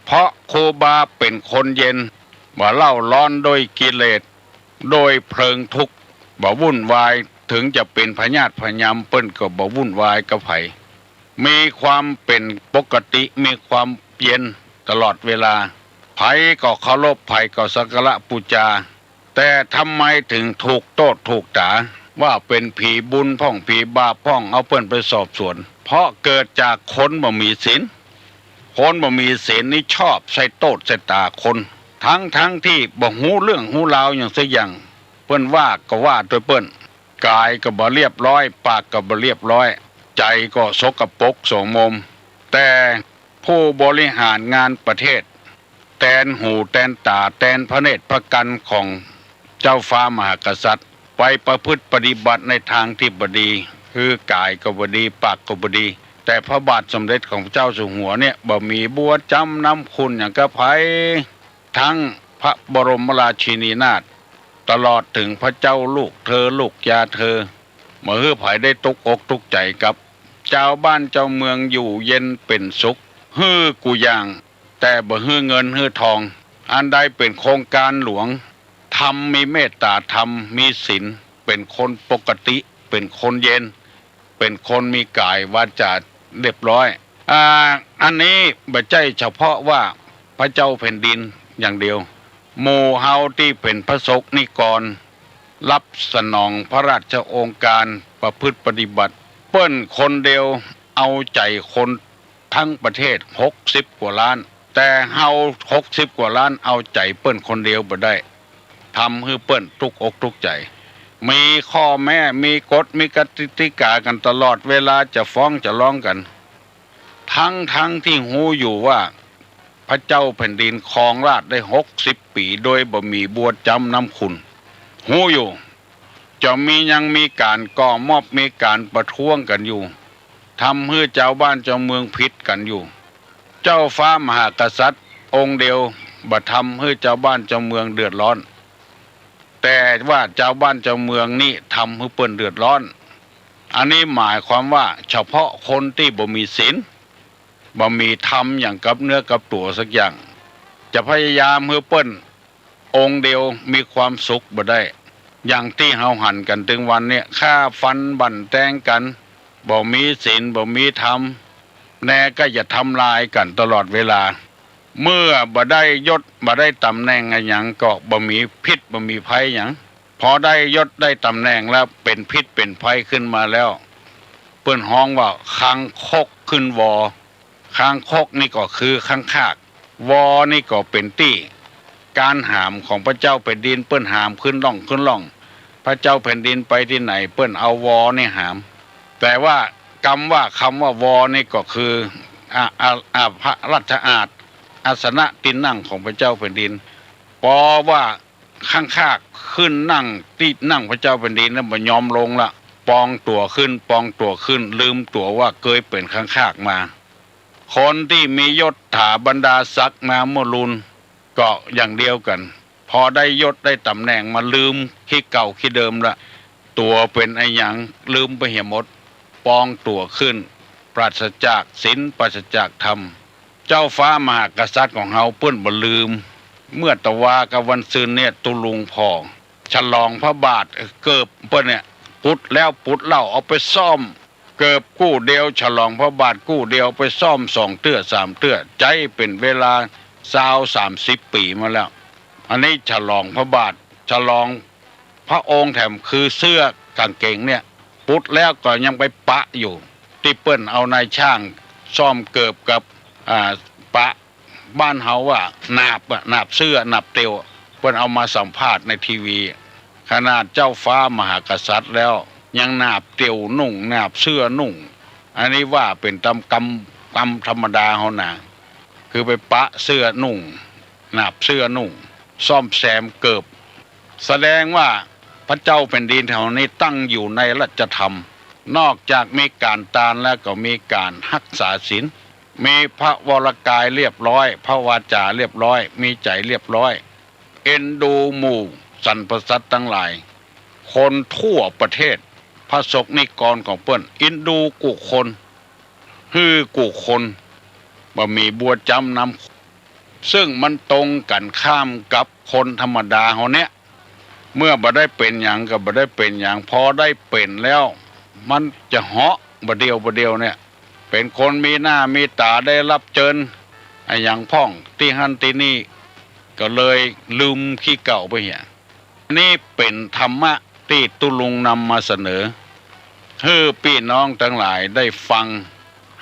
เพราะครูบาเป๋นคนเย็น บ่เร่าร้อนด้วยกิเลส ด้วยเพลิงทุกข์ บ่วุ่นวาย เถิงจะเป๋นพยาธิพยายามเปิ้นก็บ่วุ่นวายกับใผ มีความเป๋นปกติ มีความเย็นตลอดเวลา ใผก็เคารพ ใผก็สักการะปู๋จา แต่ทำไมเถิงถูกโต้ษถูกต๋า ว่าเป๋นผีบุญพ่องผีบาปพ่อง เอาเปิ้นไปสอบสวน เพราะเกิดจากคนบ่มีศีล คนบ่มีศีลนี่ชอบใส่โต้ษใส่ต๋าคน ตึงๆ ตี้บ่ฮู้เรื่องฮู้ราวหยังสักอย่าง เปิ้นว่าก็ว่าตวยเปิ้น ก๋ายก็บ่เรียบร้อย ปากก็บ่เรียบร้อย ใจ๋ก็สกปรกโสมม แต่ผู้บริหารงานประเทศ แตนหูแตนต๋า แตนพระเนตรพระกัณฑ์ของเจ้าฟ้ามหากษัตริย์ ไปประพฤติปฏิบัติในตางตี้บ่ดี คือก๋ายก็บ่ดี ปากก็บ่ดี แต่พระบาทสมเด็จของพระเจ้าอยู่หัวเนี่ย บ่มีบัวจ๊ำนำคุณหยังกับใผ ตึงพระบรมราชินีนาถ ตลอดเถิงพระเจ้าลูกเธอ ลูกยาเธอ บ่หื้อใผได้ตุ๊กอกตุ๊กใจ๋กับ จาวบ้านจาวเมืองอยู่เย็นเป๋นสุข หื้อกู้อย่าง แต่บ่หื้อเงินหื้อทอง อันใดเป๋นโครงก๋านหลวง ธรรมมีเมตต๋าธรรม มีศีล เป๋นคนปกติ เป๋นคนเย็น เป๋นคนมีก๋ายวาจ๋าเรียบร้อย อ่า อันนี้บ่ใจ้เฉพาะว่าพระเจ้าแผ่นดินอย่างเดียว หมู่เฮาตี้เป๋นพระสงฆ์นิกร รับสนองพระราชโองการประพฤติปฏิบัติ เปิ้นคนเดียวเอาใจ๋คนตึงประเทศหกสิบกว่าล้าน แต่เฮาหกสิบกว่าล้านเอาใจ๋เปิ้นคนเดียวบ่ได้ ทำหื้อเปิ้นตุ๊กอกตุ๊กใจ๋ มีข้อแม้ มีกฎ มีกติกากั๋นตลอดเวลา จะฟ้องจะร้องกั๋น ตึงๆ ตี้ฮู้อยู่ว่าพระเจ้าแผ่นดินครองราชย์ได้หกสิบปี๋โดยบ่มีบัวจ๊ำนำคุณ ฮู้อยู่ จะมียังมีก๋านก่อม็อบ มีก๋านประท้วงกั๋นอยู่ ทำหื้อจาวบ้านจาวเมืองผิดกั๋นอยู่ เจ้าฟ้ามหากษัตริย์องค์เดียวบ่ทำหื้อจาวบ้านจาวเมืองเดือดร้อน แต่ว่าจาวบ้านจาวเมืองนี่ทำหื้อเปิ้นเดือดร้อน อันนี้หมายความว่าเฉพาะคนตี้บ่มีศีล บ่มีธรรมหยังกับเนื้อกับตั๋วสักอย่าง จะพยายามหื้อเปิ้นองค์เดียวมีความสุขบ่ได้ อย่างตี้เฮาหันกั๋นตึงวันเนี่ย ฆ่าฟันบั่นแตงกั๋น บ่มีศีล บ่มีธรรม แน่ก็จะทำลายกั๋นตลอดเวลา เมื่อบ่ได้ยศ บ่ได้ต๋ำแหน่งอะหยัง ก็บ่มีพิษ บ่มีภัยหยัง พอได้ยศได้ต๋ำแหน่งแล้ว เป๋นพิษเป๋นภัยขึ้นมาแล้ว เปิ้นฮ้องว่าคางคกขึ้นวอ คางคกนี่ก็คือคางคาก วอนี่ก็เป๋นตี้ก๋านหามของพระเจ้าแผ่นดิน เปิ้นหามขึ้นฮ่องขึ้นฮ่อง พระเจ้าแผ่นดินไปตี้ไหน เปิ้นเอาวอนี่หาม แต่ว่ากำว่า กำว่าวอนี่ก็คือ อา อา อา พระราชอาสน์ อาสนะตี้นั่งของพระเจ้าแผ่นดิน ปอว่า คางคากขึ้นนั่งตี้นั่งพระเจ้าแผ่นดินแล้วบ่ยอมลงละ ปองตั๋วขึ้น ปองตั๋วขึ้น ลืมตั๋วว่าเกยเป๋นคางคากมา คนตี้มียศถาบรรดาศักดิ์มาเมื่อลูน ก็อย่างเดียวกั๋น พอได้ยศได้ต๋ำแหน่งมาลืมขี้เก่าขี้เดิมละ ตั๋วเป๋นอะหยังลืมไปเหียหมด ปองตั๋วขึ้น ปราศจากศีล ปราศจากธรรม เจ้าฟ้ามหากษัตริย์ของเฮาเปิ้นบ่ลืม เมื่อตะวากับวันซืนเนี่ย ตุ๊ลุงผ่อ ฉลองพระบาท เกิบเปิ้นเนี่ย ปุดแล้วปุดเล่า เอาไปซ่อม เกิบกู้เดียว ฉลองพระบาทกู้เดียว ไปซ่อมสองเตื้อสามเตื้อ ใจ๊เป๋นเวลาซาวสามสิบปี๋มาแล้ว อันนี้ฉลองพระบาท ฉลองพระองค์แถมคือเสื้อกางเกงเนี่ย ปุดแล้วก็ยังไปปะอยู่ ตี้เปิ้นเอานายช่างซ่อมเกิบกับ อ่า ปะ บ้านเฮาว่าหนาบอะ หนาบเสื้อ หนาบเตียว เปิ้นเอามาสัมภาษณ์ในทีวี ขนาดเจ้าฟ้ามหากษัตริย์แล้ว ยังหนาบเตียวนุ่ง หนาบเสื้อนุ่ง อันนี้ว่าเป๋นต๋ามกำ กำธรรมดาเฮานา คือไปปะเสื้อนุ่ง หนาบเสื้อนุ่ง ซ่อมแซมเกิบ แสดงว่าพระเจ้าแผ่นดินเฮานี้ตั้งอยู่ในราชธรรม นอกจากมีก๋านตานแล้วก็มีก๋านฮักษาศีล มีพระวรกายเรียบร้อย พระวาจ๋าเรียบร้อย มีใจ๋เรียบร้อย เอ็นดูหมู่สรรพสัตว์ตังหลาย คนทั่วประเทศ พระสงฆ์นิกรของเปิ้น เอ็นดูกู้คน หื้อกู้คน บ่มีบัวจ๊ำนำ ซึ่งมันตรงกั๋นข้ามกับคนธรรมดาเฮาเนี่ย เมื่อบ่ได้เป๋นหยังก็บ่ได้เป๋นหยัง พอได้เป๋นแล้ว มันจะเหาะบ่าเดี่ยวบ่าเดี่ยวเนี่ย เป๋นคนมีหน้ามีต๋า ได้ฮับเจิญอะหยังพ่องตี้หั้นตี้นี่ ก็เลยลืมขี้เก่าไปเหีย นี่เป๋นธรรมะตี้ตุ๊ลุงนำมาเสนอ หื้อปี้น้องตังหลายได้ฟัง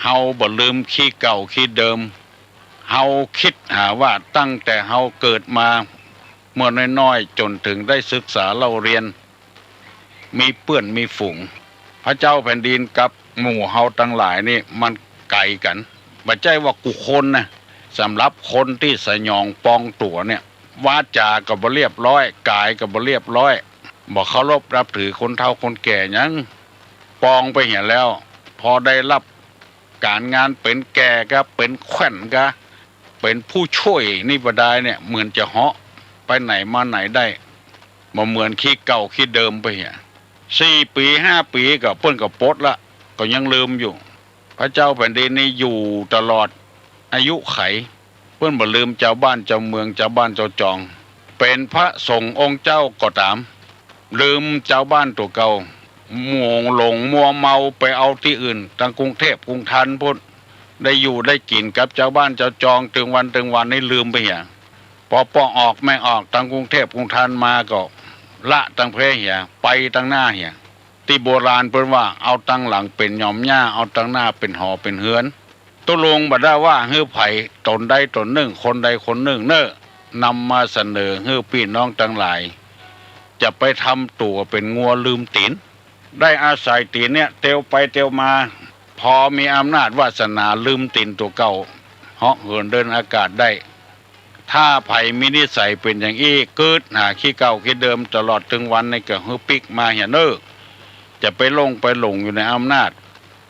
เฮาบ่ลืมขี้เก่าขี้เดิม เฮาคิดหาว่าตั้งแต่เฮาเกิดมาเมื่อน้อยๆ จ๋นเถิงได้ศึกษาเล่าเรียน มีเปื้อนมีฝูง พระเจ้าแผ่นดินกับหมู่เฮาตังหลายนี่มันไก๋กั๋น บ่ใจ้ว่ากู้คนนะ สำหรับคนตี้สยองปองตั๋วเนี่ย วาจ๋าก็บ่เรียบร้อย ก๋ายก็บ่เรียบร้อย บ่เคารพนับถือคนเฒ่าคนแก่หยัง ปองไปเหียแล้ว พอได้ฮับก๋านงานเป๋นแก่ก็เป๋นแขว่นก็เป๋นผู้ช่วยนี่บ่ดายเนี่ย เหมือนจะเหาะไปไหนมาไหนได้ บ่เหมือนขี้เก่าขี้เดิมไปเหีย สี่ปี๋ห้าปี๋ก็เปิ้นก็ปลดละ ก็ยังลืมอยู่ พระเจ้าแผ่นดินนี่อยู่ตลอดอายุไข เปิ้นบ่ลืมจาวบ้านจาวเมือง จาวบ้านจาวจอง เป๋นพระสงฆ์องค์เจ้าก็ต๋าม ลืมจาวบ้านตั๋วเก่า มัวหลงมัวเมาไปเอาตี้อื่น ตังกรุงเทพฯกรุงธนบุรีปู๊น ได้อยู่ได้กิ๋นกับจาวบ้านจาวจองเถิงวันเถิงวันนี่ลืมไปเหีย ปอป้อออกแม่ออกตังกรุงเทพฯกรุงธนบุรีมาก็ละตังเพเหีย ไปตังหน้าเหีย ตี้โบราณเปิ้นว่า เอาตังหลังเป๋นหย่อมหญ้า เอาตังหน้าเป๋นหอเป๋นเฮือน ตุ๊ลุงบ่ได้ว่าหื้อใผ ต๋นใดต๋นนึ่ง คนใดคนนึ่งเน่อ นำมาเสนอหื้อปี้น้องตังหลาย จะไปทำตั๋วเป๋นงัวลืมตี๋น ได้อาศัยตี๋นเนี่ยเตียวไปเตียวมา พอมีอำนาจวาสนาลืมตี๋นตั๋วเก่า เหาะเหินเดินอากาศได้ ถ้าใผมีนิสัยเป๋นอย่างอี้ กึ๊ดหาขี้เก่าขี้เดิมตลอดเถิงวันนี่ก็หื้อปิ๊กมาเหียเน่อ จะไปหลงไปหลงอยู่ในอำนาจ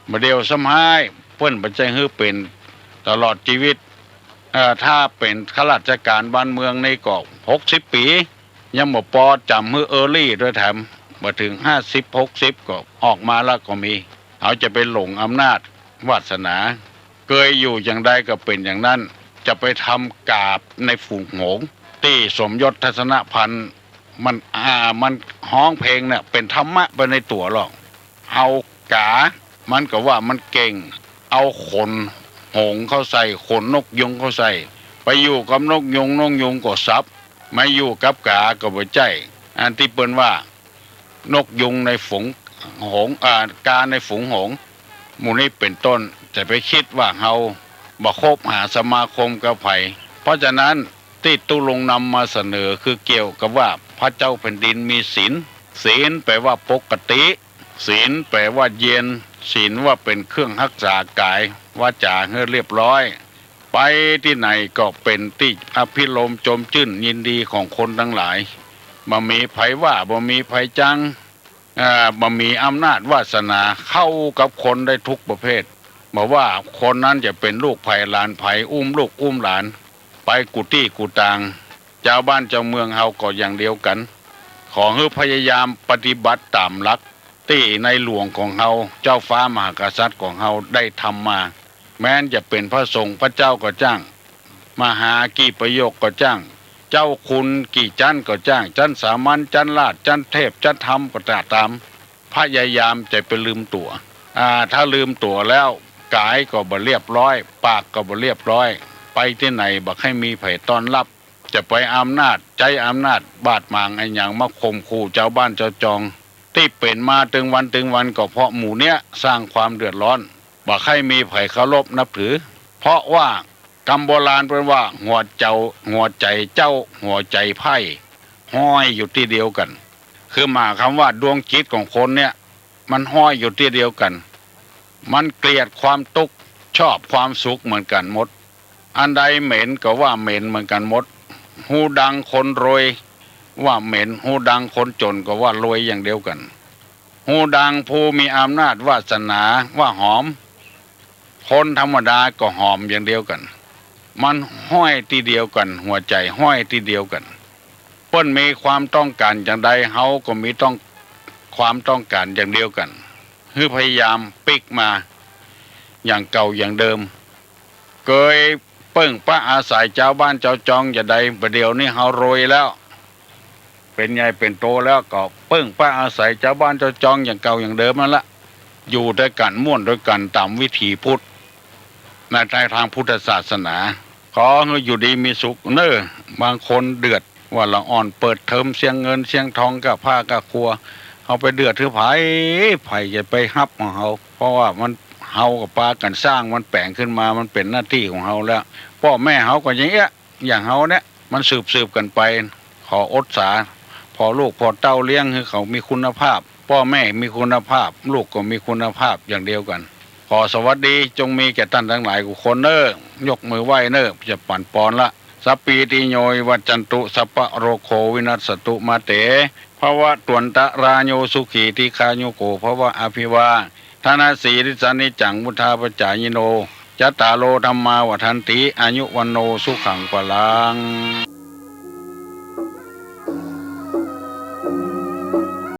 บ่าเดี่ยวซ้ำฮ้าย เปิ้นบ่ใจ้หื้อเป๋นตลอดจีวิต เอ่อ ถ้าเป๋นข้าราชก๋านบ้านเมืองนี่ก็หกสิบปี๋ ยังบ่ปอจ๋ำหื้อเออร์ลี่ตวยแถม บ่เถิงห้าสิบหกสิบก็ออกมาละก็มี เฮาจะไปหลงอำนาจวาสนา เกยอยู่อย่างใดก็เป๋นอย่างนั้น จะไปทำก๋าในฝูงหงส์ ตี้สมยศ ทัศนพันธ์ มัน อ่า มันฮ้องเพลงเนี่ยเป๋นธรรมะไปในตั๋วลอ เอาก๋า มันก็ว่ามันเก่ง เอาขนหงส์เข้าใส่ ขนนกยูงเข้าใส่ ไปอยู่กับนกยูง นกยูงก็สับ มาอยู่กับก๋าก็บ่ใจ้ อันตี้เปิ้นว่า นกยูงในฝูงหงส์ อ่า ก๋าในฝูงหงส์ หมู่นี้เป๋นต้น จะไปกึ๊ดว่าเฮาบ่คบหาสมาคมกับใผ เพราะฉะนั้นตี้ตุ๊ลุงนำมาเสนอคือเกี่ยวกับว่าพระเจ้าแผ่นดินมีศีล ศีลแปลว่าปกติ ศีลแปลว่าเย็น ศีลว่าเป๋นเครื่องฮักษากายวาจ๋าหื้อเรียบร้อย ไปตี้ไหนก็เป๋นตี้อภิรมย์จมจื้นยินดีของคนตังหลาย บ่มีใผว่า บ่มีใผจัง อ่า บ่มีอำนาจวาสนาเข้ากับคนได้ทุกประเภท บ่ว่าคนนั้นจะเป๋นลูกใผหลานใผ อุ้มลูกอุ้มหลาน ไปกู้ตี้กู้ตาง จาวบ้านจาวเมืองเฮาก็อย่างเดียวกั๋น ขอหื้อพยายามปฏิบัติต๋ามหลักตี้ในหลวงของเฮา เจ้าฟ้ามหากษัตริย์ของเฮาได้ทำมา แม้นจะเป๋นพระสงฆ์พระเจ้าก็จ้าง มหากี่ประโยคก็จ้าง เจ้าคุณกี่จั๊นก็จ้าง จั๊นสามัญ จั๊นราช จั๊นเทพ จั๊นธรรมก็ต๋าม พยายามจะไปลืมตั๋ว อ่า ถ้าลืมตั๋วแล้ว ก๋ายก็บ่เรียบร้อย ปากก็บ่เรียบร้อย ไปตี้ไหนบ่ใค่มีใผต้อนฮับ จะไปอำนาจ ใจ๊อำนาจบาดหมางอะหยังมาข่มขู่จาวบ้านจาวจอง ตี้เป๋นมาเถิงวันเถิงวันก็เพราะหมู่เนี้ยสร้างความเดือดร้อน บ่ใค่มีใผเคารพนับถือ เพราะว่ากำโบราณเปิ้นว่า หัวเจ้า หัวใจ๋เจ้า หัวใจ๋ไพร่ ห้อยอยู่ตี้เดียวกั๋น คือหมายความว่าดวงจิตของคนเนี่ย มันห้อยอยู่ตี้เดียวกั๋น มันเกลียดความตุ๊กข์ ชอบความสุขเหมือนกั๋นหมด อันใดเหม็นก็ว่าเหม็นเหมือนกั๋นหมด ฮูดังคนรวยว่าเหม็น ฮูดังคนจ๋นก็ว่ารวยอย่างเดียวกั๋น ฮู้ดังผู้มีอำนาจวาสนาว่าหอม คนธรรมดาก็หอมอย่างเดียวกั๋น มันห้อยตี้เดียวกั๋น หัวใจ๋ห้อยตี้เดียวกั๋น เปิ้นมีความต้องก๋านอย่างใด เฮาก็มีต้อง ความต้องก๋านอย่างเดียวกั๋น หื้อพยายามปิ๊กมา อย่างเก่าอย่างเดิม เกยเปิ้งป๊าอาศัยจาวบ้านจาวจองอย่างใด บ่าเดี่ยวนี้เฮารวยแล้ว เป๋นใหญ่เป๋นโตแล้ว ก็เปิ้งป๊าอาศัยจาวบ้านจาวจองอย่างเก่าอย่างเดิมนั่นละ อยู่ตวยกั๋น ม่วนตวยกั๋น ต๋ามวิถีพุทธ ใน ในตางพุทธศาสนา ขอหื้ออยู่ดีมีสุขเน่อ บางคนเดือด ว่าละอ่อนเปิดเทอมเสียเงินเสียทองก้าผ้าก้าครัว เฮาไปเดือดหื้อใผ ใผจะไปฮับของเฮา เพราะว่ามัน เฮาก็ปากั๋นสร้างมันแป๋งขึ้นมา มันเป๋นหน้าตี้ของเฮาแล้ว ป้อแม่เฮาก็อย่างเอี้ย อย่างเฮาเนี่ย มันสืบๆ กั๋นไป ขออดสา ผ่อลูกผ่อเต้าเลี้ยงหื้อเขามีคุณภาพ ป้อแม่มีคุณภาพ ลูกก็มีคุณภาพอย่างเดียวกั๋น ขอสวัสดีจงมีแก่ต้านตังหลายกู้คนเน่อ ยกมือไหว้เน่อ จะปั๋นปอนละ สัพพีติโยวิวัจจันตุ สัพพะโรโควินัสสตุ มาเต ภวัตวันตะราโย สุขีทีฆายุโกภวะ อภิวาทะนะสีลิสสะนิจจัง วุฑฒาปจายิโน จัตตาโรธัมมาวัฑฒันติ อายุวัณโณสุขังพลัง